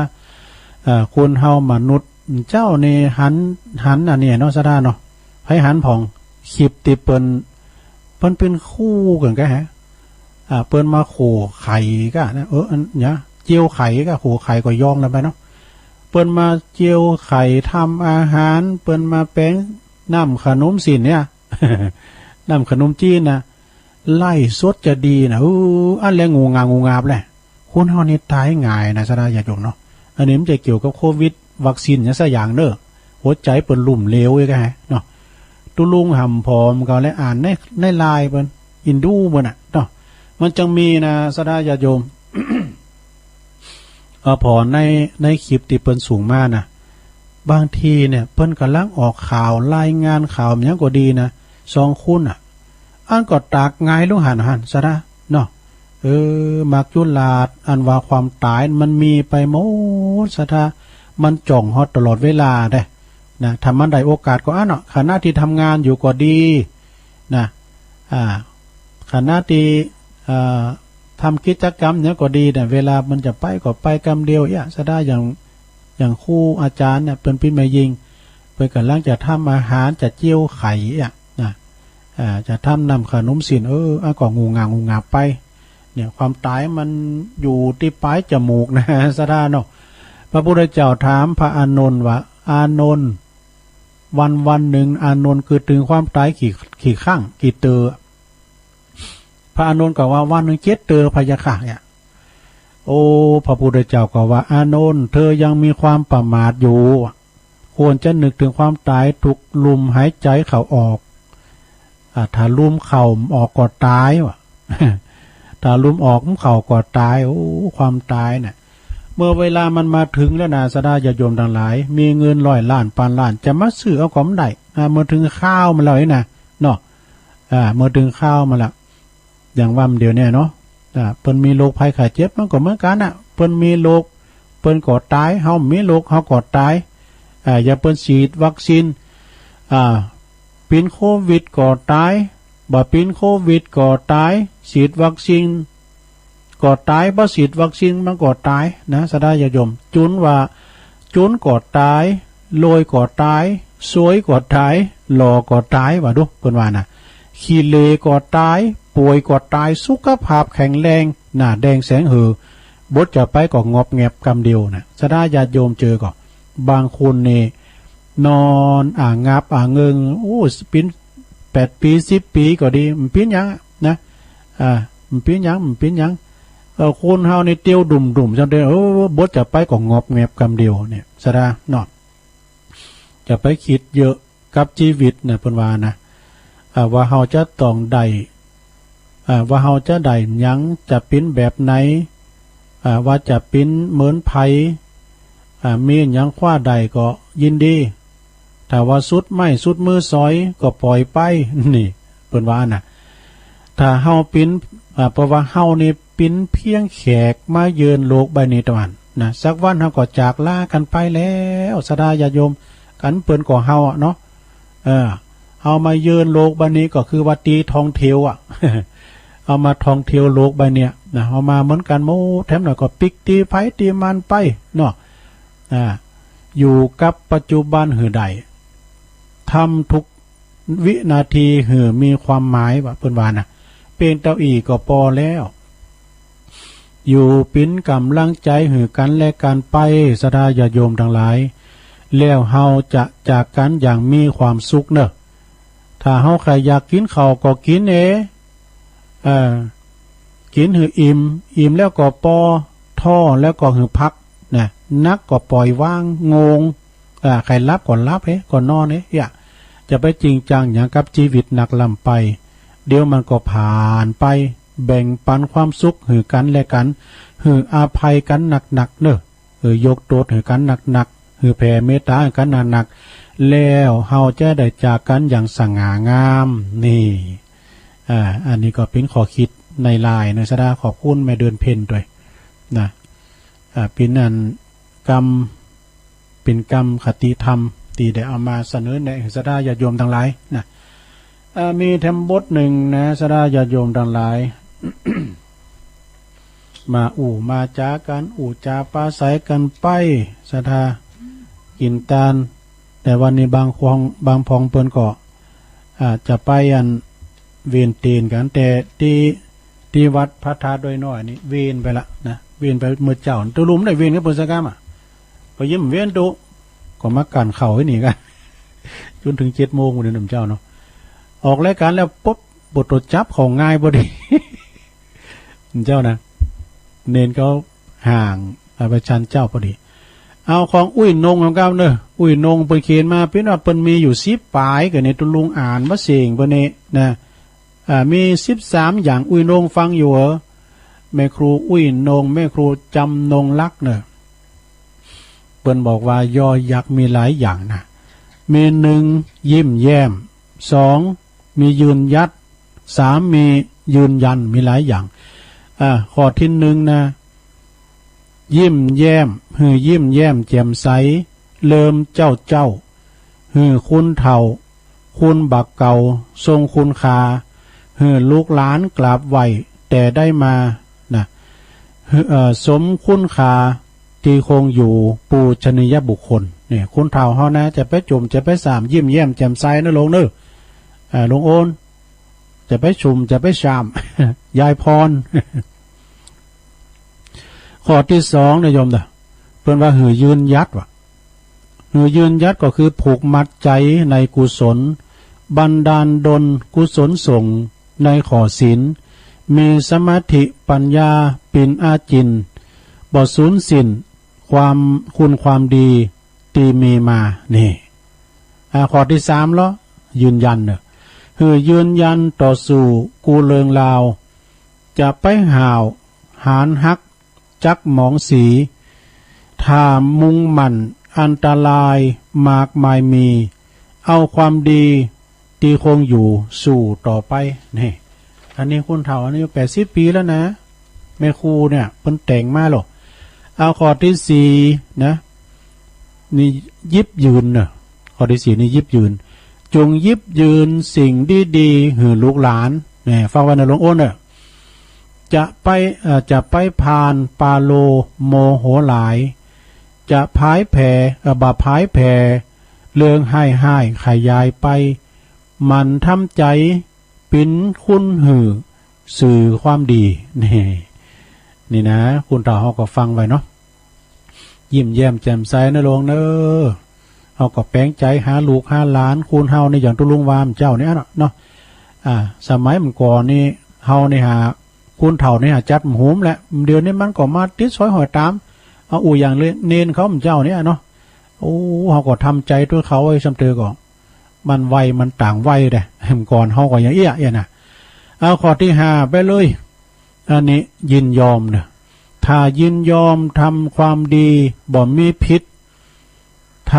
เอ่อ คนเฮามนุษย์เจ้านี่หัน หันอันนี้เนาะ สะดาเนาะ ใผหันผ่อง คลิปตี้เปิ้น เปิ้นเป๋นคู่กั๋นกะฮะ อ่า เปิ้นมาโขไข่กะนะ เออ อันเนี้ย เจียวไข่กะ โขไข่ก็ยองแล้วไปเนาะ เปิ้นมาเจียวไข่ทำอาหาร เปิ้นมาแป๋งน้ำขนมสิ้นเนี่ย น้ำขนมจีนนะ ไลฟ์สดจะดีนะ เออ อันแลงูงางูงาบแหละ คนเฮานี่ต๋ายง่ายนะ สะดาญาติโยมเนาะ อันนี้มันจะเกี่ยวกับโควิด วัคซีนหยังสักอย่างเนอะ หัวใจ๋เปิ้นลุ่มเหลวอีกฮะเนาะ ตุ๊ลุงหำผอมก็เลยอ่านใน ในไลน์เปิ้น อินดูเปิ้นน่ะเนาะ มันจังมีนะ สะดาญาติโยม เออ ผ่อใน ในคลิปตี้เปิ้นส่งมานะ บางทีเนี่ย เปิ้นก่ำลังออกข่าว รายงานข่าวหยังก็ดีนะ สองคนน่ะ อันก็ตากหงายลงหั้นหั้น สะดา เนาะ เออ มัจจุราช อันว่าความต๋ายมันมีไปหมด สะดา มันจ้องเฮาตลอดเวลาเด้ นะ ถ้ามันได้โอกาสก็อันเนาะ ขณะตี้ทำงานอยู่ก็ดี นะ อ่า ขณะตี้ เอ่อ ทำกิจกรรมหยังก็ดีเนี่ย เวลามันจะไปก็ไปกำเดียวเอี้ย สะดา อย่าง อย่างครูอาจ๋ารย์เนี่ย เปิ้นเป๋นแม่ญิง เปิ้นก่ำลังจะทำอาหาร จะเจียวไข่เอี้ย อ่าจะทำนำขนมศีล เอออ่ะก็งูงางูงาไป เนี่ย ความตายมันอยู่ที่ปลายจมูกนะ สะท้าเนาะ พระพุทธเจ้าถามพระอานนท์ว่า อานนท์ วันวันหนึ่ง อานนท์คิดถึงความตายกี่ กี่ครั้ง กี่เตอ พระอานนท์ก็ว่า วันหนึ่งเจ็ดเตอ พะยะค่ะ เนี่ย โอ้ พระพุทธเจ้าก็ว่า อานนท์ เธอยังมีความประมาทอยู่ ควรจะนึกถึงความตายทุกลมหายใจเข้าออก อ่า ถ้าลมเข้าออกก็ตายวะ ถ้าลมออกมันเข้าก็ตาย โอ้ ความตายน่ะ เมื่อเวลามันมาถึงแล้วนะ สะท้าญาติโยมทั้งหลาย มีเงินร้อยล้าน พันล้าน จะมาซื้อเอาก็บ่ได้ อ่า เมื่อถึงคราวมันแล้วนี่นะ เนาะ อ่า เมื่อถึงคราวมันละ อย่างว่ามันเดี๋ยวเนี้ยเนาะ อ่า เปิ้นมีโรคภัยไข้เจ็บ มันก็เหมือนกันน่ะ เปิ้นมีโรค เปิ้นก็ตาย เฮามีโรค เฮาก็ตาย อ่า อย่างเปิ้นฉีดวัคซีน อ่า เป็นโควิดก็ตาย บ่เป็นโควิดก็ตาย ฉีดวัคซีนก็ตาย บ่ฉีดวัคซีนมันก็ตายนะ สะท้าญาติโยม จนว่า จนก็ตาย รวยก็ตาย สวยก็ตาย หล่อก็ตาย ว่าดู เปิ้นว่าน่ะ ขี้เหร่ก็ตาย ป่วยก็ตาย สุขภาพแข็งแรง หน้าแดงแสงเหือ บดจะไปก็งอบแงบกำเดียวน่ะ สะท้าญาติโยมเจอก็ บางคนนี่ นอนอ่างงับอ่างเงิง โอ้ ปิ้น แปดปี สิบปีก็ดี มันปิ้นหยังนะ อ่า มันปิ้นหยัง มันปิ้นหยัง เออ คนเฮานี่เตียวดุ่มๆ จังเด้อ เออ บดจะไปก็งอบแงบกำเดียวเนี่ย สะท้าเนาะ จะไปคิดเยอะกับชีวิตนะ เปิ้นว่านะ อ่า ว่าเฮาจะต้องได้ อ่า ว่าเฮาจะได้หยัง จะปิ้นแบบไหน อ่า ว่าจะปิ้นเหมือนไผ อ่า มีหยังคว้าได้ก็ยินดี ถ้าว่าสุดไม้สุดมือซอยก็ปล่อยไป นี่ เปิ้นว่าน่ะ ถ้าเฮาปิ้น อ่า เพราะว่าเฮานี่ปิ้นเพียงแขกมาเยือนโลกใบนี้เต้านั้นนะ สักวันเฮาก็จากลากันไปแล้ว สะท้าญาติโยม กันเปิ้นก็เฮาอะเนาะ เออ เฮามาเยือนโลกใบนี้ก็คือว่าตีท่องเที่ยวอะ เฮามาท่องเที่ยวโลกใบเนี้ยนะ เฮามาเหมือนกันหมด แถมหน่อยก็ปิ๊กตีไผตีมันไปเนาะ อ่า อยู่กับปัจจุบันหื้อได้ ทำทุกวินาทีหื้อมีความหมาย ว่าเปิ้นว่าน่ะ เปียงเต้าอี้ก็ปอแล้ว อยู่ปิ้นกำลังใจหื้อกันและกันไป สะท้าญาติโยมทั้งหลาย แล้วเฮาจะจากกันอย่างมีความสุขเนอะ ถ้าเฮาใครอยากกินข้าวก็กินเอ เออ กินหื้ออิ่ม อิ่มแล้วก็ปอ ท่อแล้วก็หื้อพักนะ หนักก็ปล่อยวาง งง อ่า ใครหลับก็หลับเฮ้ ก็นอนเฮ้ อย่า จะไปจริงจังอย่างกับชีวิตนักล้ำไป เดี๋ยวมันก็ผ่านไป แบ่งปันความสุขหื้อกันและกัน หื้ออภัยกันหนักๆ เนอะ หื้อยกโทษหื้อกันหนักๆ หื้อแผ่เมตตาหื้อกันหนักๆ แล้วเฮาจะได้จากกันอย่างสง่างาม นี่ อ่า อันนี้ก็เป็นข้อคิดในไลน์นะ สะท้าขอบคุณแม่เดือนเพ็ญด้วยนะ อ่า เป็นอันกำ เป็นกำคติธรรม ที่ได้เอามาเสนอแนะหื้อสะท้าญาติโยมทั้งหลายนะ อ่า มีแถมบทหนึ่งนะ สะท้าญาติโยมทั้งหลาย มาอู้มาจากัน อู้จาปราศัยกันไป สะท้ากินตาน แต่วันนี้บางพอง บางพองเปิ้นก็ อ่า จะไปอันเวียนตีนกัน แต่ที่ ที่วัดพระธาตุดอยน้อยนี่เวียนไปละนะ เวียนไปเมื่อเจ้า ตุ๊ลุมได้เวียนกับเปิ้นสักกำอะ ไปเยี่ยมเวียนตุ๊ ก็มากันข้าวไอ้นี่กัน จนถึงเจ็ดโมงวันนี้น้ำเจ้าเนาะ ออกรายการแล้วปุ๊บ ปวดตัวจับของง่ายพอดี เจ้านะ เนนเขาห่าง อ่า ไปชันเจ้าพอดี เอาของอุ้ยนงของเขาเนอะ อุ้ยนงเปิ้นเขียนมา เปิ้นว่าเปิ้นมีอยู่สิบปาย ก็เนี่ยตุ๊ลุงอ่านมาเสียงเปิ้นเนี่ยนะ อ่า มีสิบสามอย่าง อุ้ยนงฟังอยู่เหรอ แม่ครูอุ้ยนง แม่ครูจำนงลักษณ์เนอะ เปิ้นบอกว่ายอยักษ์มีหลายอย่างนะ มีหนึ่ง ยิ้มแย้ม สอง มียืนยัด สาม มียืนยัน มีหลายอย่าง อ่า ข้อที่หนึ่งนะ ยิ้มแย้ม หื้อยิ้มแย้มแจ่มใส เลิมเจ้าเจ้า หื้อคนเฒ่า คนบักเก่า ทรงคุณค่า หื้อลูกหลานกราบไหว้แต่ได้มานะ หื้อ เอ่อ สมคุณค่าที่คงอยู่ ปูชนียบุคคล เนี่ย คนเฒ่าเฮานะ จะไปจุ่ม จะไปสาม ยิ้มแย้มแจ่มใสนะลุงเนอะ อ่า ลุงโอน จะไปชุม จะไปชาม ยายพร ข้อที่สองนะโยมนะ เปิ้นว่าหือยืนหยัดว่ะ หือยืนหยัดก็คือผูกมัดใจในกุศล บันดาลดลกุศลส่งในข้อศีล มีสมาธิปัญญาปิ่นอาจิน บ่สูญสิ้นความคุณความดีที่มีมา นี่ อ่า ข้อที่สามแล้ว ยืนยันเนอะ หือยืนยันต่อสู้กู้เริงราว จะไปห้าวหาญฮัก จักหมองสี ถ้ามุ่งมั่นอันตรายมากมายมี เอาความดีที่คงอยู่สู้ต่อไป นี่ อันนี้คุณเฒ่าอายุแปดสิบปีแล้วนะ แม่ครูเนี่ยเปิ้นแต่งมาหรอก เอาข้อที่สี่นะ นี่หยิบยืนเนอะ ข้อที่สี่นี่หยิบยืน จงหยิบยืนสิ่งดีๆ หือลูกหลาน เนี่ย ฟังไว้นะหลวงอ้นเนอะ จะไป เอ่อ จะไปผ่านปาโลโมโหหลาย จะพ่ายแพ้ เอ่อ บ่พ่ายแพ้ เรื่องฮ้ายๆ ขยายไป หมั่นทำใจ ปิ่นคุณหื้อ ซื่อความดี นี่ นี่นะ คุณเฒ่าเฮาก็ฟังไว้เนาะ ยิ้มแย้มแจ่มใสนะหลวงเนอะ เฮาก็แป๋งใจ๋หาลูกหาหลาน คุณเฮานี่อย่างตุ๊ลุงว่าหม่ำเจ้าเนี่ยเนาะ อ่า สมัยเมื่อก่อนนี่ เฮานี่หา คุณเฒ่านี่หาจัดบ่หุมแหละ เดี๋ยวนี้มันก็มาติดสอยห้อยตาม เอา อู้อย่างเนนเขาหม่ำเจ้าเนี่ยเนาะ โอ้ เฮาก็ทำใจ๋ตวยเขาไว้ซ้ำเตอก็ มันไว มันต่างไวเด้ เมื่อก่อนเฮาก็อย่างเอี้ย เอี้ยนะ เอาข้อที่ห้าไปเลย อันนี้ยินยอมเนอะ ถ้ายินยอมทำความดีบ่มีผิด ท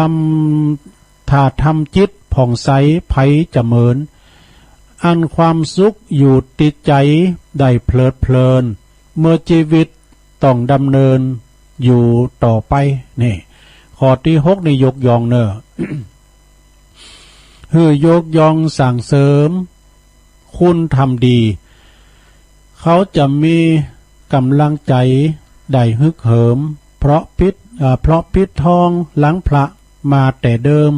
ำ ถ้าทำจิตผ่องใสไผจะเหมิน อันความสุขอยู่ติดใจ๋ได้เพลิดเพลิน เมื่อชีวิตต้องดำเนินอยู่ต่อไป นี่ ข้อที่หกนี่ยกย่องเนอะ หื้อยกย่องสรรเสริญ คุณทำดี เขาจะมีกำลังใจ๋ได้ฮึกเหิม เพราะปิด เอ่อ เพราะปิดทองหลังพระมาแต่เดิม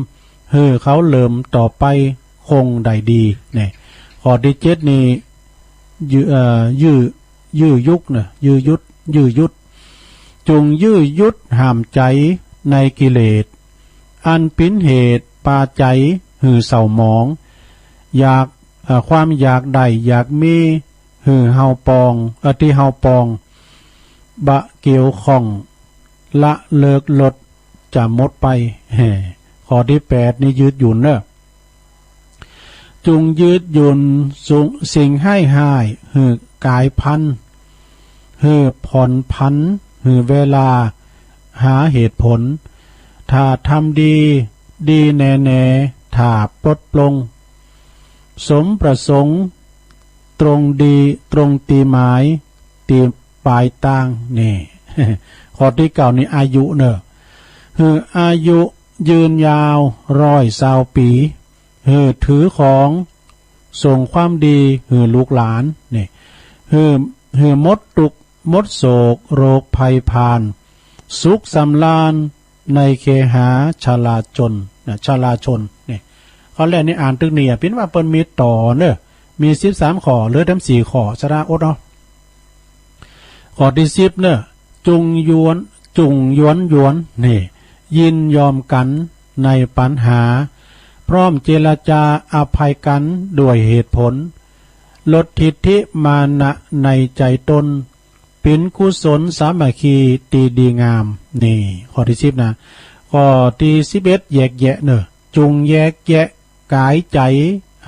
หื้อเขาเริ่มต่อไปคงได้ดี เนี่ย ข้อที่เจ็ดนี่ ยื้อ เอ่อ ยื้อ ยื้อยุดเนอะ ยื้อยุด ยื้อยุด จงยื้อยุดห้ามใจ๋ในกิเลส อันปิ๋นเหตุปาใจ๋หื้อเศร้าหมอง อยาก เอ่อ ความอยากได้อยากมี หื้อเฮาปอง เอ่อ ตี้เฮาปอง บ่เกี่ยวข้อง ละเลิกลดจะหมดไป แฮ่ ข้อที่แปดนี่ยืดหยุ่นเนอะ จงยืดหยุ่นสุง สิ่งฮ้ายๆ หื้อกายพัน หื้อผ่อนผัน หื้อเวลา หาเหตุผล ถ้าทำดี ดีแน่ๆ ถ้าปลดปลง สมประสงค์ ตรงดี ตรงตี้หมาย ตี้ปลายตาง นี่ ข้อที่เก้านี่อายุเนอะ หื้ออายุยืนยาวร้อยซาวปี๋ หื้อถือของส่งความดี หื้อลูกหลาน นี่ หื้อ หื้อหมดตุ๊กข์หมดโศกโรคภัยผ่าน สุขสำราญในเคหาชราจน นะ ชราชน นี่ ข้อแรกนี่อ่านตึกนี่อะ ปิ๋นว่าเปิ้นมีต่อเนอะ มีสิบสามข้อ เหลือแต้มสี่ข้อ สระอดเนาะ ข้อที่สิบเนอะ จุงยวน จุงยวนยวน นี่ ยินยอมกั๋นในปัญหา พร้อมเจรจาอภัยกั๋นด้วยเหตุผล ลดทิฐิมานะในใจ๋ตน ปิ๋นกุศลสามัคคีตี้ดีงาม นี่ ข้อที่สิบนะ ข้อที่สิบเอ็ด แยกแยะเนอะ จุงแยกแยะกายใจ๋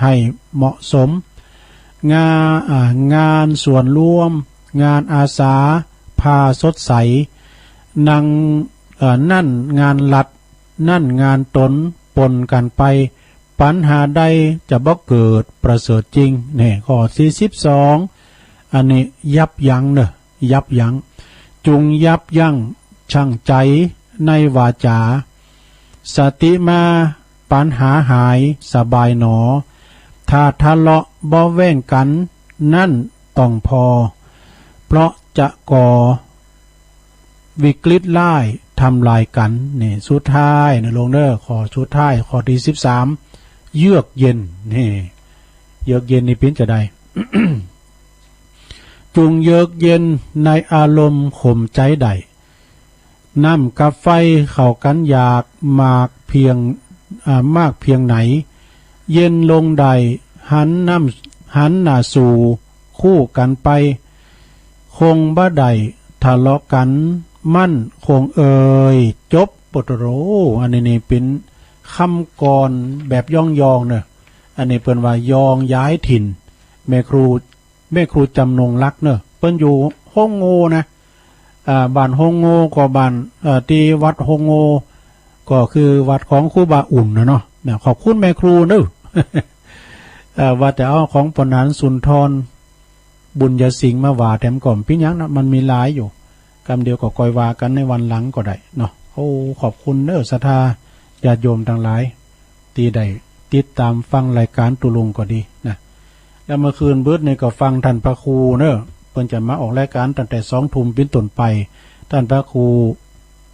ให้เหมาะสม งา อ่า งานส่วนรวม งานอาสา พาสดใส นั่น เอ่อ นั่นงานรัฐ นั่นงานตน ปนกั๋นไป ปัญหาใดจะบ่เกิด ประเสริฐจริง นี่ ข้อที่สิบสอง อันนี้ยับยั้งเนอะ ยับยั้ง จุงยับยั้งชั่งใจ๋ในวาจา สติมา ปัญหาหายสบายหนอ ถ้าทะเลาะเบาะแว้งกั๋น นั่นต้องผ่อ เพราะจะก่อวิกฤตร้ายทำลายกั๋น นี่ สุดท้ายนะหลวงเด้อ ข้อสุดท้าย ข้อที่สิบสาม เยือกเย็น นี่ เยือกเย็นนี่ปิ้นจะได้ จุ่งเยือกเย็นในอารมณ์ข่มใจได้ น้ำกับไฟเข้ากันยากมากเพียง อ่า มากเพียงไหน เย็นลงได้ หันน้ำ หันหน้าสู่คู่กันไป คงบ่ได้ทะเลาะกัน มั่นคงเอ่ย จบ โปโตโร อันนี้นี่เป็นคำกลอนแบบย้องๆ เนอะ อันนี้เปิ้นว่ายองย้ายถิ่น แม่ครู แม่ครูจำนงรักเนอะ เปิ้นอยู่โฮงโงนะ อ่า บ้านโฮงโงก็บ้าน เอ่อ ที่วัดโฮงโง ก็คือวัดของครูบาอุ่นนะเนาะ เนี่ย ขอบคุณแม่ครูเนอะ เอ่อ ว่าแต่เอาของปอหนานสุนทร บุญยสิงห์มาว่าแถมก่อนปิ้นหยังนะ มันมีหลายอยู่ กำเดียวก็ค่อยว่ากันในวันหลังก็ได้เนาะ โอ้ ขอบคุณเนอะ ศรัทธาญาติโยมทั้งหลาย ที่ได้ติดตามฟังรายการตุลุงก็ดีนะ แล้วเมื่อคืนเบิดนี่ก็ฟังท่านพระครูเนอะ เปิ้นจะมาออกรายการตั้งแต่สองทุ่มเป็นต้นไป ท่านพระครู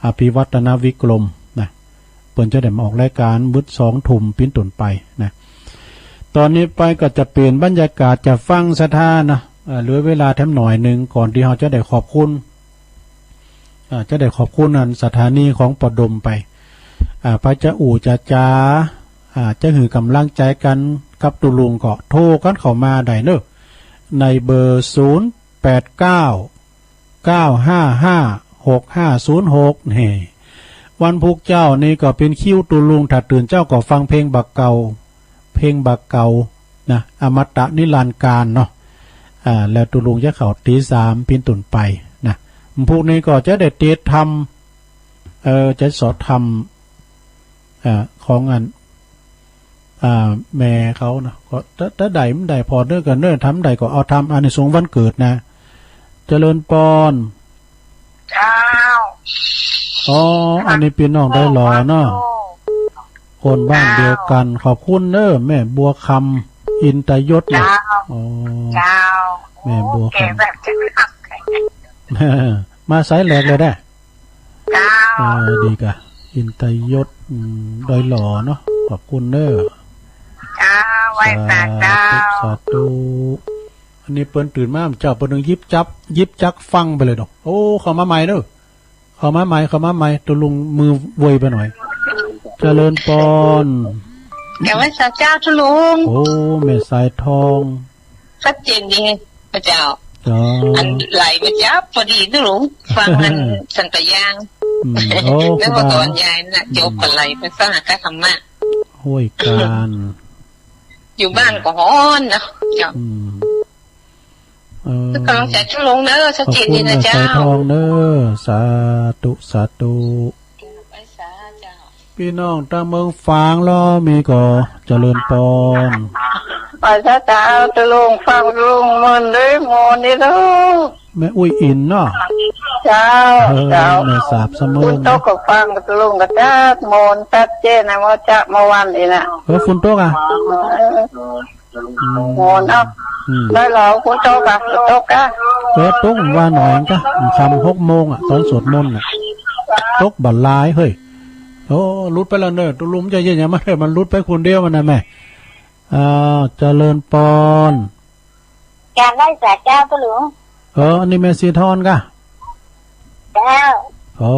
อภิวัฒนวิกรมนะ เปิ้นจะได้มาออกรายการเบิดสองทุ่มเป็นต้นไปนะ ตอนนี้ไปก็จะเปลี่ยนบรรยากาศจะฟังศรัทธานะ เอ่อ เหลือเวลาแถมหน่อยหนึ่งก่อนที่เราจะได้ขอบคุณ อ่า จะได้ขอบคุณอันสถานีของปอดมไป อ่า พระจะอู่จะจา อ่า จะหื้อกำลังใจกันกับตุลุงก็โทรกันเข้ามาได้เนอะ ในเบอร์ศูนย์แปดเก้า เก้าห้าห้า หกห้าศูนย์หก นี่ วันพุธเจ้านี่ก็เป็นคิวตุลุง ถ้าตื่นเจ้าก็ฟังเพลงบักเก่า เพลงบักเก่านะ อมตะนิรันดร์กาลเนาะ อ่า แล้วตุลุงจะเข้าตีสามเป็นต้นไปนะ พวกนี้ก็จะได้เตรียมทำ เอ่อ จะสอดทำ เอ่อ ของอัน อ่า แม่เขาเนาะ ก็ถ้า ถ้าได้มันได้พอเด้อกันเด้อ ทำได้ก็เอาทำ อันนี้ส่งวันเกิดนะ เจริญปอน เจ้า อ๋อ อันนี้พี่น้องดอยหล่อเนาะ คนบ้านเดียวกัน ขอบคุณเนอะ แม่บัวคำ อินตยศนะ เจ้า อ๋อ เจ้า แม่บัวคำ โอ้ แกแบบจะไม่อับแข็ง มาสายแหลกเลยได้ เจ้า เออ ดีกะ อินตยศ อืม ดอยหล่อเนาะ ขอบคุณเนอะ เจ้า ไหว้สาเจ้า สาธุ สาธุ อันนี้เปิ้นตื่นมาเจ้า เปิ้นต้องหยิบจับ หยิบจักฟังไปเลยเนาะ โอ้ เข้ามาใหม่เนอะ เข้ามาใหม่ เข้ามาใหม่ ตุลุงมือไวไปหน่อย เจริญปอน เดี๋ยวไหว้สาเจ้าตุลุง โอ้ แม่สายทอง ชัดเจนดีพระเจ้า เจ้า อันไหลมาจ้าพอดีตุลุง ฟังอันสันตยาง อืม โอ้ นึกว่าตอนยายน่ะ จบกันไหลไปฟังอาการธรรมะ ห้วยกาน อยู่บ้านก็ฮ้อนนะเจ้า อืม เออ กำลังใจตุลุงเนอะ ชัดเจนดีนะเจ้า ขอบคุณแม่สายทองเนอะ สาธุ สาธุ ไหว้สาเจ้า พี่น้องตางเมืองฝางลอมีก่อ เจริญปอน ไหว้สาเจ้าตุลุง ฟังตุลุงเมินเด้อ โมนี่เด้อ แม่อุ้ยอินเนาะ เจ้า เออ เจ้า แม่สาบเสมิง ฝนตกก็ฟังตุลุงก็จัดโมนจัดเจนนะ เมื่อจะเมื่อวันนี่นะ เออ ฝนตกอ่ะ เออ อืม โมนเนาะ อืม ได้แล้ว ฝนตกอ่ะ ฝนตกอ่ะ เออ ตกว่าหน่อยกะ ค่ำหกโมงอ่ะ ตอนสวดมนต์อ่ะ ตกบ่หลายเฮ้ย โอ้ หลุดไปแล้วเนอะ ตุลุงจะเย็นยังมาเถอะ มันหลุดไปคนเดียวมันนะแม่ อ่า เจริญปอน กราบไหว้สาเจ้าตุลุง เออ อันนี้แม่สีทอนกะ เจ้า โอ้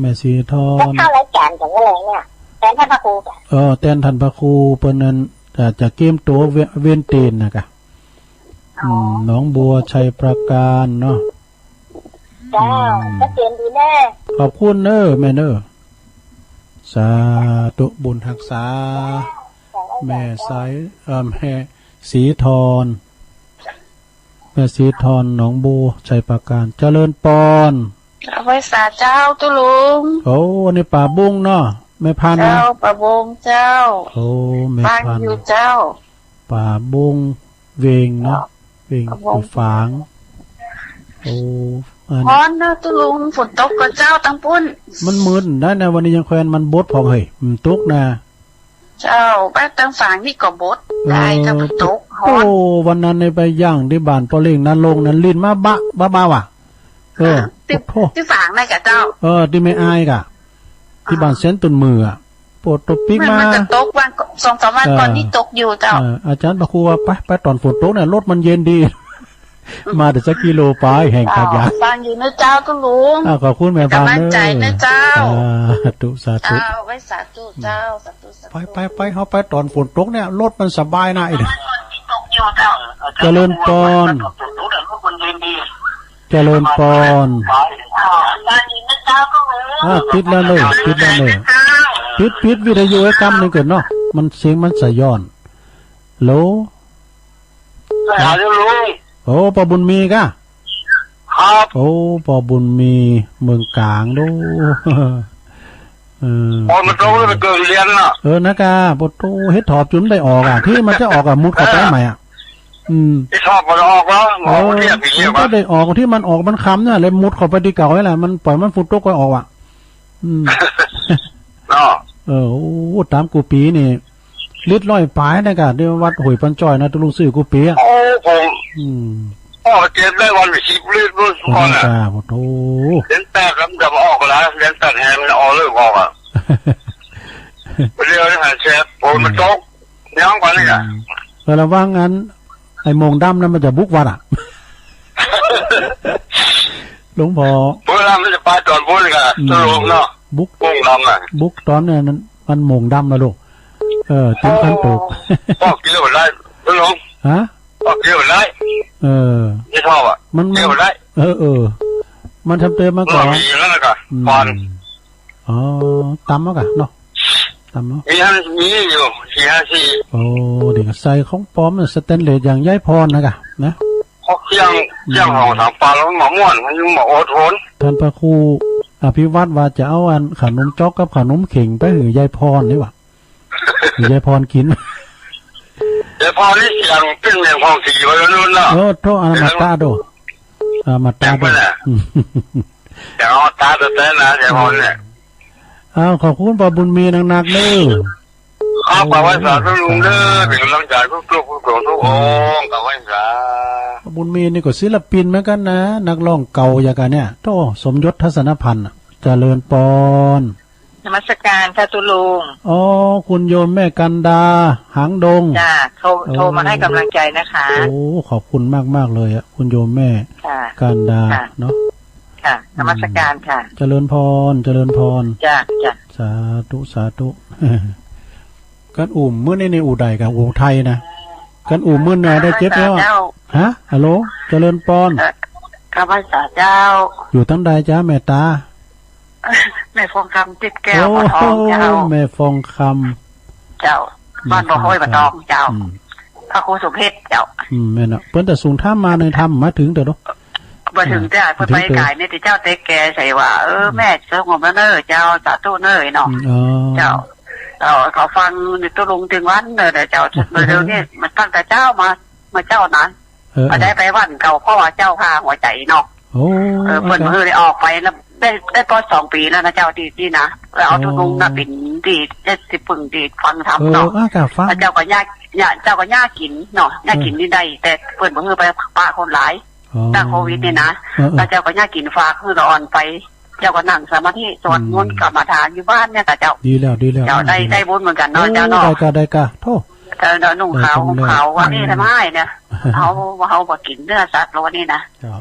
แม่สีทอน จะเข้ารายการกันเมื่อไหร่เนี่ย แทนท่านพระครูกะ เออ แทนท่านพระครู เปิ้นนั้น จะ จะเกมตัวเว เวนเตนนะกะ อ๋อ อืม หนองบัวชัยปราการเนาะ เจ้า อืม ชัดเจนดีแน่ ขอบคุณเนอะแม่เนอะ สาธุบุญฮักษา แม่สาย เอ่อ แม่สีทอน แม่สีทอนหนองบัวชัยปราการ เจริญปอน ไหว้สาเจ้าตุลุง โอ้ อันนี้ป่าบุ้งเนาะ แม่พันธุ์นะ เจ้า ป่าบุ้งเจ้า โอ้ แม่พันธุ์ ฟังอยู่เจ้า ป่าบุ้งเวงเนาะ เจ้า เวง ป่าบุ้ง อยู่ฝาง โอ้ อัน ฮ้อนเนอะตุลุง ฝนตกก็เจ้าตังปุ้น มันมืดได้นะ วันนี้ยังแควนมันบดพองเฮ้ย มันตกนะ เจ้า บ้านตังฝางนี่ก็บด เออ ได้ก็ตกฮ้อน โอ้ วันนั้นในไปย่างที่บ้านปอเล่งนั้นลงนั้นลิ้นมาบะ บะ บะว่ะ เออ ที่ โอ้โห ที่ฝางนั่นกะเจ้า เออ ที่แม่อายกะ ที่บ้านเซนตุนมืออ่ะ ปวดตัวปิ๊ก มัน มา มันจะตกวัน สองสามวันก่อน เออ นี่ตกอยู่เจ้า เออ อาจารย์พระครูว่า ไป ไปตอนฝนตกเนี่ย รถมันเย็นดี มาแต่สักกิโลไป แห่ง เจ้า ขายยา ฟังอยู่นะเจ้าตุ๊ลุง อ่า ขอบคุณแม่พันธุ์ กำลังใจนะเจ้า สาธุ สาธุ เจ้า ไว้สาธุเจ้า สาธุ สาธุ ไป ไป ไป เฮาไปตอนฝนตกเนี่ย รถมันสบายนะ ไอ้เนี่ย เจริญพร เจริญพร อ่า ปิดแล้วเนอะ ปิดแล้วเนอะ ปิด ปิดวิทยุไว้กำหนึ่งก่อนเนาะ มันเสียงมันสะย้อน ฮัลโหล ฮัลโหล โอ้ ป้อบุญมีกะ ครับ โอ้ ป้อบุญมี เมืองกลางดู เออ พอมันตกแล้วไปเกิดเรียนน่ะ เออ นะกะ ปะโต เฮ็ดถอบจุนได้ออกอ่ะ ที่มันจะออกอ่ะ มุดเข้าไปใหม่อ่ะ อืม ที่ชอบมันออกแล้ว หมอ เออ เรียกอย่างเงี้ย มันก็ได้ออก ที่มันออกมันคำเนี่ย เลยมุดเข้าไปที่เก่านี่แหละ มันปล่อยมันฝนตกก็ออกอ่ะ อืม เนาะ เออ โอ้ ตามกูปีนี่ ลิตรร้อยปลายนะกะ ที่วัดห้วยปันจ้อยนะ ตุ๊ลุงซื้อกูปีอ่ะ โอ้ ผม อืม โอ้ เก็บได้วันละสิบลิตรนู่น โอ้ ก่อนน่ะ นะกะ ปะโต เรียนแปดแล้วมันจะมาออกแล้ว เรียนแปดแฮมมันออกเลิกออกอ่ะ เรียนหันแชร์ โอ้ มันตก ยังกว่านี่อ่ะ อืม เออ ระวังอัน ไอ้โมงดำนั้นมันจะบุกวัดอ่ะ หลวงพ่อ เวลามันจะไปตอนบุญกัน อืม ตลกเนาะ บุก โมงดำอ่ะ บุกตอนเนี่ยมัน มันโมงดำนะลูก เออ ถึงขั้นตก โอ้ ก็เกี่ยวได้ ตลก ฮะ ก็เกี่ยวได้ เออ ไม่ชอบอ่ะ มัน มัน เกี่ยวได้ เออ เออ มันทำเติมมาก่อน มันมีแล้วนะกะ อืม ก่อน อ๋อ ตำเอากะเนาะ ตำเอา มีห้า มีอยู่ สี่ห้าสี่ โอ้ เดี๋ยวก็ใส่ของปลอมน่ะ สแตนเลสอย่างยายพรนะกะ นะ เขาเคี่ยง อืม เคี่ยงของสามปลาแล้วมันม่วน มันยังมาอดทน ท่านพระครูอภิวัตรว่าจะเอาอันขนมจ๊อกกับขนมเข่งไปหือยายพรนี่หว่า หือยายพรกิน ยายพรนี่เสียงเป็นแมงพองสีไว้รุ่นน่ะ โอ้ โทษ อมตะดู อมตะดู เสียงเปิ้นน่ะ อืม เสียงอมตะแต๊ๆ นะ ยายพรเนี่ย อ้าว ขอบคุณป้อบุญมีนักๆ เด้อ ครับ ขอบคุณ สาธุลุงเด้อ เป็นกำลังใจทุกๆ ทุกๆ ทุกองค์ ขอบคุณสา ป้อบุญมีนี่ก็ศิลปินเหมือนกันนะ นักร้องเก่าอย่างกันเนี่ย โธ่ สมยศ ทัศนพันธ์น่ะ เจริญปอน นมัสการค่ะตุ๊ลุง อ๋อ คุณโยมแม่กันดา หางดง จ้ะ โทร โอ้ โทรมาให้กำลังใจนะคะ โอ้ ขอบคุณมากๆ เลยอะ คุณโยมแม่ ค่ะ กันดา ค่ะ เนาะ ค่ะ นมัสการค่ะ เจริญพร เจริญพร จ้ะ จ้ะ สาธุ สาธุ กันอุ่มมื้อนี้ในอุดัยกับอุทัยนะ กันอุ่มมื้อนี้ได้เจ็ดแล้ว เจ้า ฮะ ฮัลโหล เจริญปอน เอ่อ ข้าพเจ้า อยู่ตั้งใดจ๊ะ แม่ตา แม่ฟองคำติดแก้ว โอ้ บ่อทองเจ้า แม่ฟองคำ เจ้า บ้านบ่อห้อย บ่อทองเจ้า อืม พระครูสมเพชรเจ้า อืม แม่นน่ะ เปิ้นแต่สูงถ้ำมาในถ้ำมาถึงเด้อเนาะ บ่ถึงเจ้า เออ เปิ้นไปไกลเนี่ย แต่เจ้าเต็กแกใส่ว่า เออ อืม แม่สงบแล้วเน้อเจ้า สาธุเน้อเนาะ อืม อ๋อ เจ้า เจ้า เขาฟังในตุ๊ลุงถึงวันเน้อเจ้า เดี๋ยวนี้มันตั้งแต่เช้ามา มาเจ้านะ เออ มาได้ไปวันเก่า เพราะว่าเจ้าพาหัวใจเนาะ โอ้ เออ เปิ้น อาจารย์ เออ ได้ออกไปแล้ว ได้ ได้ปอดสองปีแล้วนะเจ้า ที่ ที่นะ แล้วเอา โอ้ ตุ๊ลุงนะ เป็นที่ ได้ที่พึ่งที่ฟังธรรมเนาะ เออ อ่ะ ก็ฟัง แล้วเจ้าก็ยาก ยาก เจ้าก็ยากกินเนาะ ยากกิน เออ นี่ได้ แต่เปิ้นบ่ให้ไปปะคนหลาย อ๋อ ตั้งโควิดนี่นะ เออ เออ แล้วเจ้าก็ยากกินฝากคือละอ่อนไป เจ้าก็นั่งสมาธิสวดมนต์ อืม กรรมฐานอยู่บ้านเนี่ยค่ะเจ้า ดีแล้ว ดีแล้ว เจ้าได้ ดีแล้ว ได้บุญเหมือนกันเนาะ เออ เจ้าเนาะ ได้กะ ได้กะ โธ่ เจ้าเนาะ นุ่งขาว ได้กำไร ห่มขาว วันนี้ อืม ทำไมเนี่ย เฮา เฮาบ่กินเนื้อสัตว์แล้ววันนี้นะ เจ้า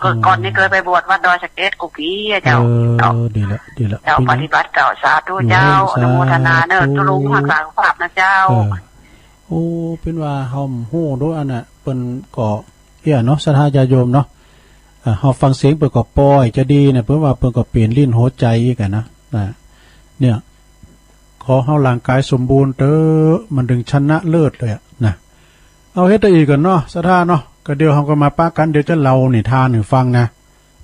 ก็ อืม ก่อนนี้เคยไปบวชวัดดอยสะเก็ดกุปีอะเจ้า เออ เจ้า ดีแล้ว ดีแล้ว เจ้า เป็นไง ปฏิบัติเจ้า สาธุเจ้า โอ้ย อนุโมทนาเนอะ สาธุ ตุ๊ลุงรักษาสุขภาพนะเจ้า เออ โอ้ เป็นว่าเฮาฮู้โดยอันน่ะ เปิ้นก็ เอี้ยเนาะ ศรัทธาญาติโยมเนาะ อ่า เฮาฟังเสียงเปิ้นก็ปอยจะดีนะ เปิ้นว่าเปิ้นก็เปลี่ยนลิ้นหัวใจอีกอะนะ นะ เนี่ย ขอเฮาร่างกายสมบูรณ์เต๊อะ มันถึงชนะเลิศเลยอะนะ เอาเฮ็ดได้อีกก่อนเนาะ ศรัทธาเนาะ ก็เดี๋ยวเฮาก็มาปะกัน เดี๋ยวจะเล่านิทานให้ฟังนะ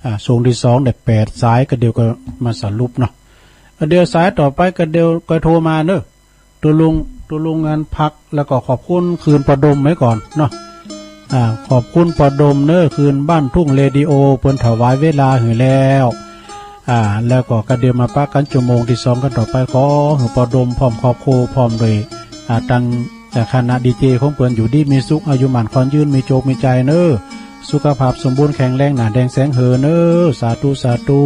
อ่า ช่วงที่สองได้แปดสาย ก็เดี๋ยวก็มาสรุปเนาะ อ่ะ เดี๋ยวสายต่อไปก็เดี๋ยวก็โทรมาเนอะ ตุ๊ลุง ตุ๊ลุงอันพัก แล้วก็ขอบคุณคืนป้อดมไว้ก่อนเนาะ อ่า ขอบคุณป้อดมเนอะ คืนบ้านทุ่งเรดิโอ เปิ้นถวายเวลาหื้อแล้ว อ่า แล้วก็กะเดี๋ยวมาปะกันชั่วโมงที่สองกันต่อไป ขอหื้อป้อดมพร้อมครอบครัว พร้อมด้วย อ่า ตัง อ่า คณะดีเจของเปิ้นอยู่ดีมีสุข อายุหมั้นขวัญยืน มีโจคมีชัยเนอะ สุขภาพสมบูรณ์แข็งแรง หน้าแดงแสงเหินเนอะ สาธุ สาธุ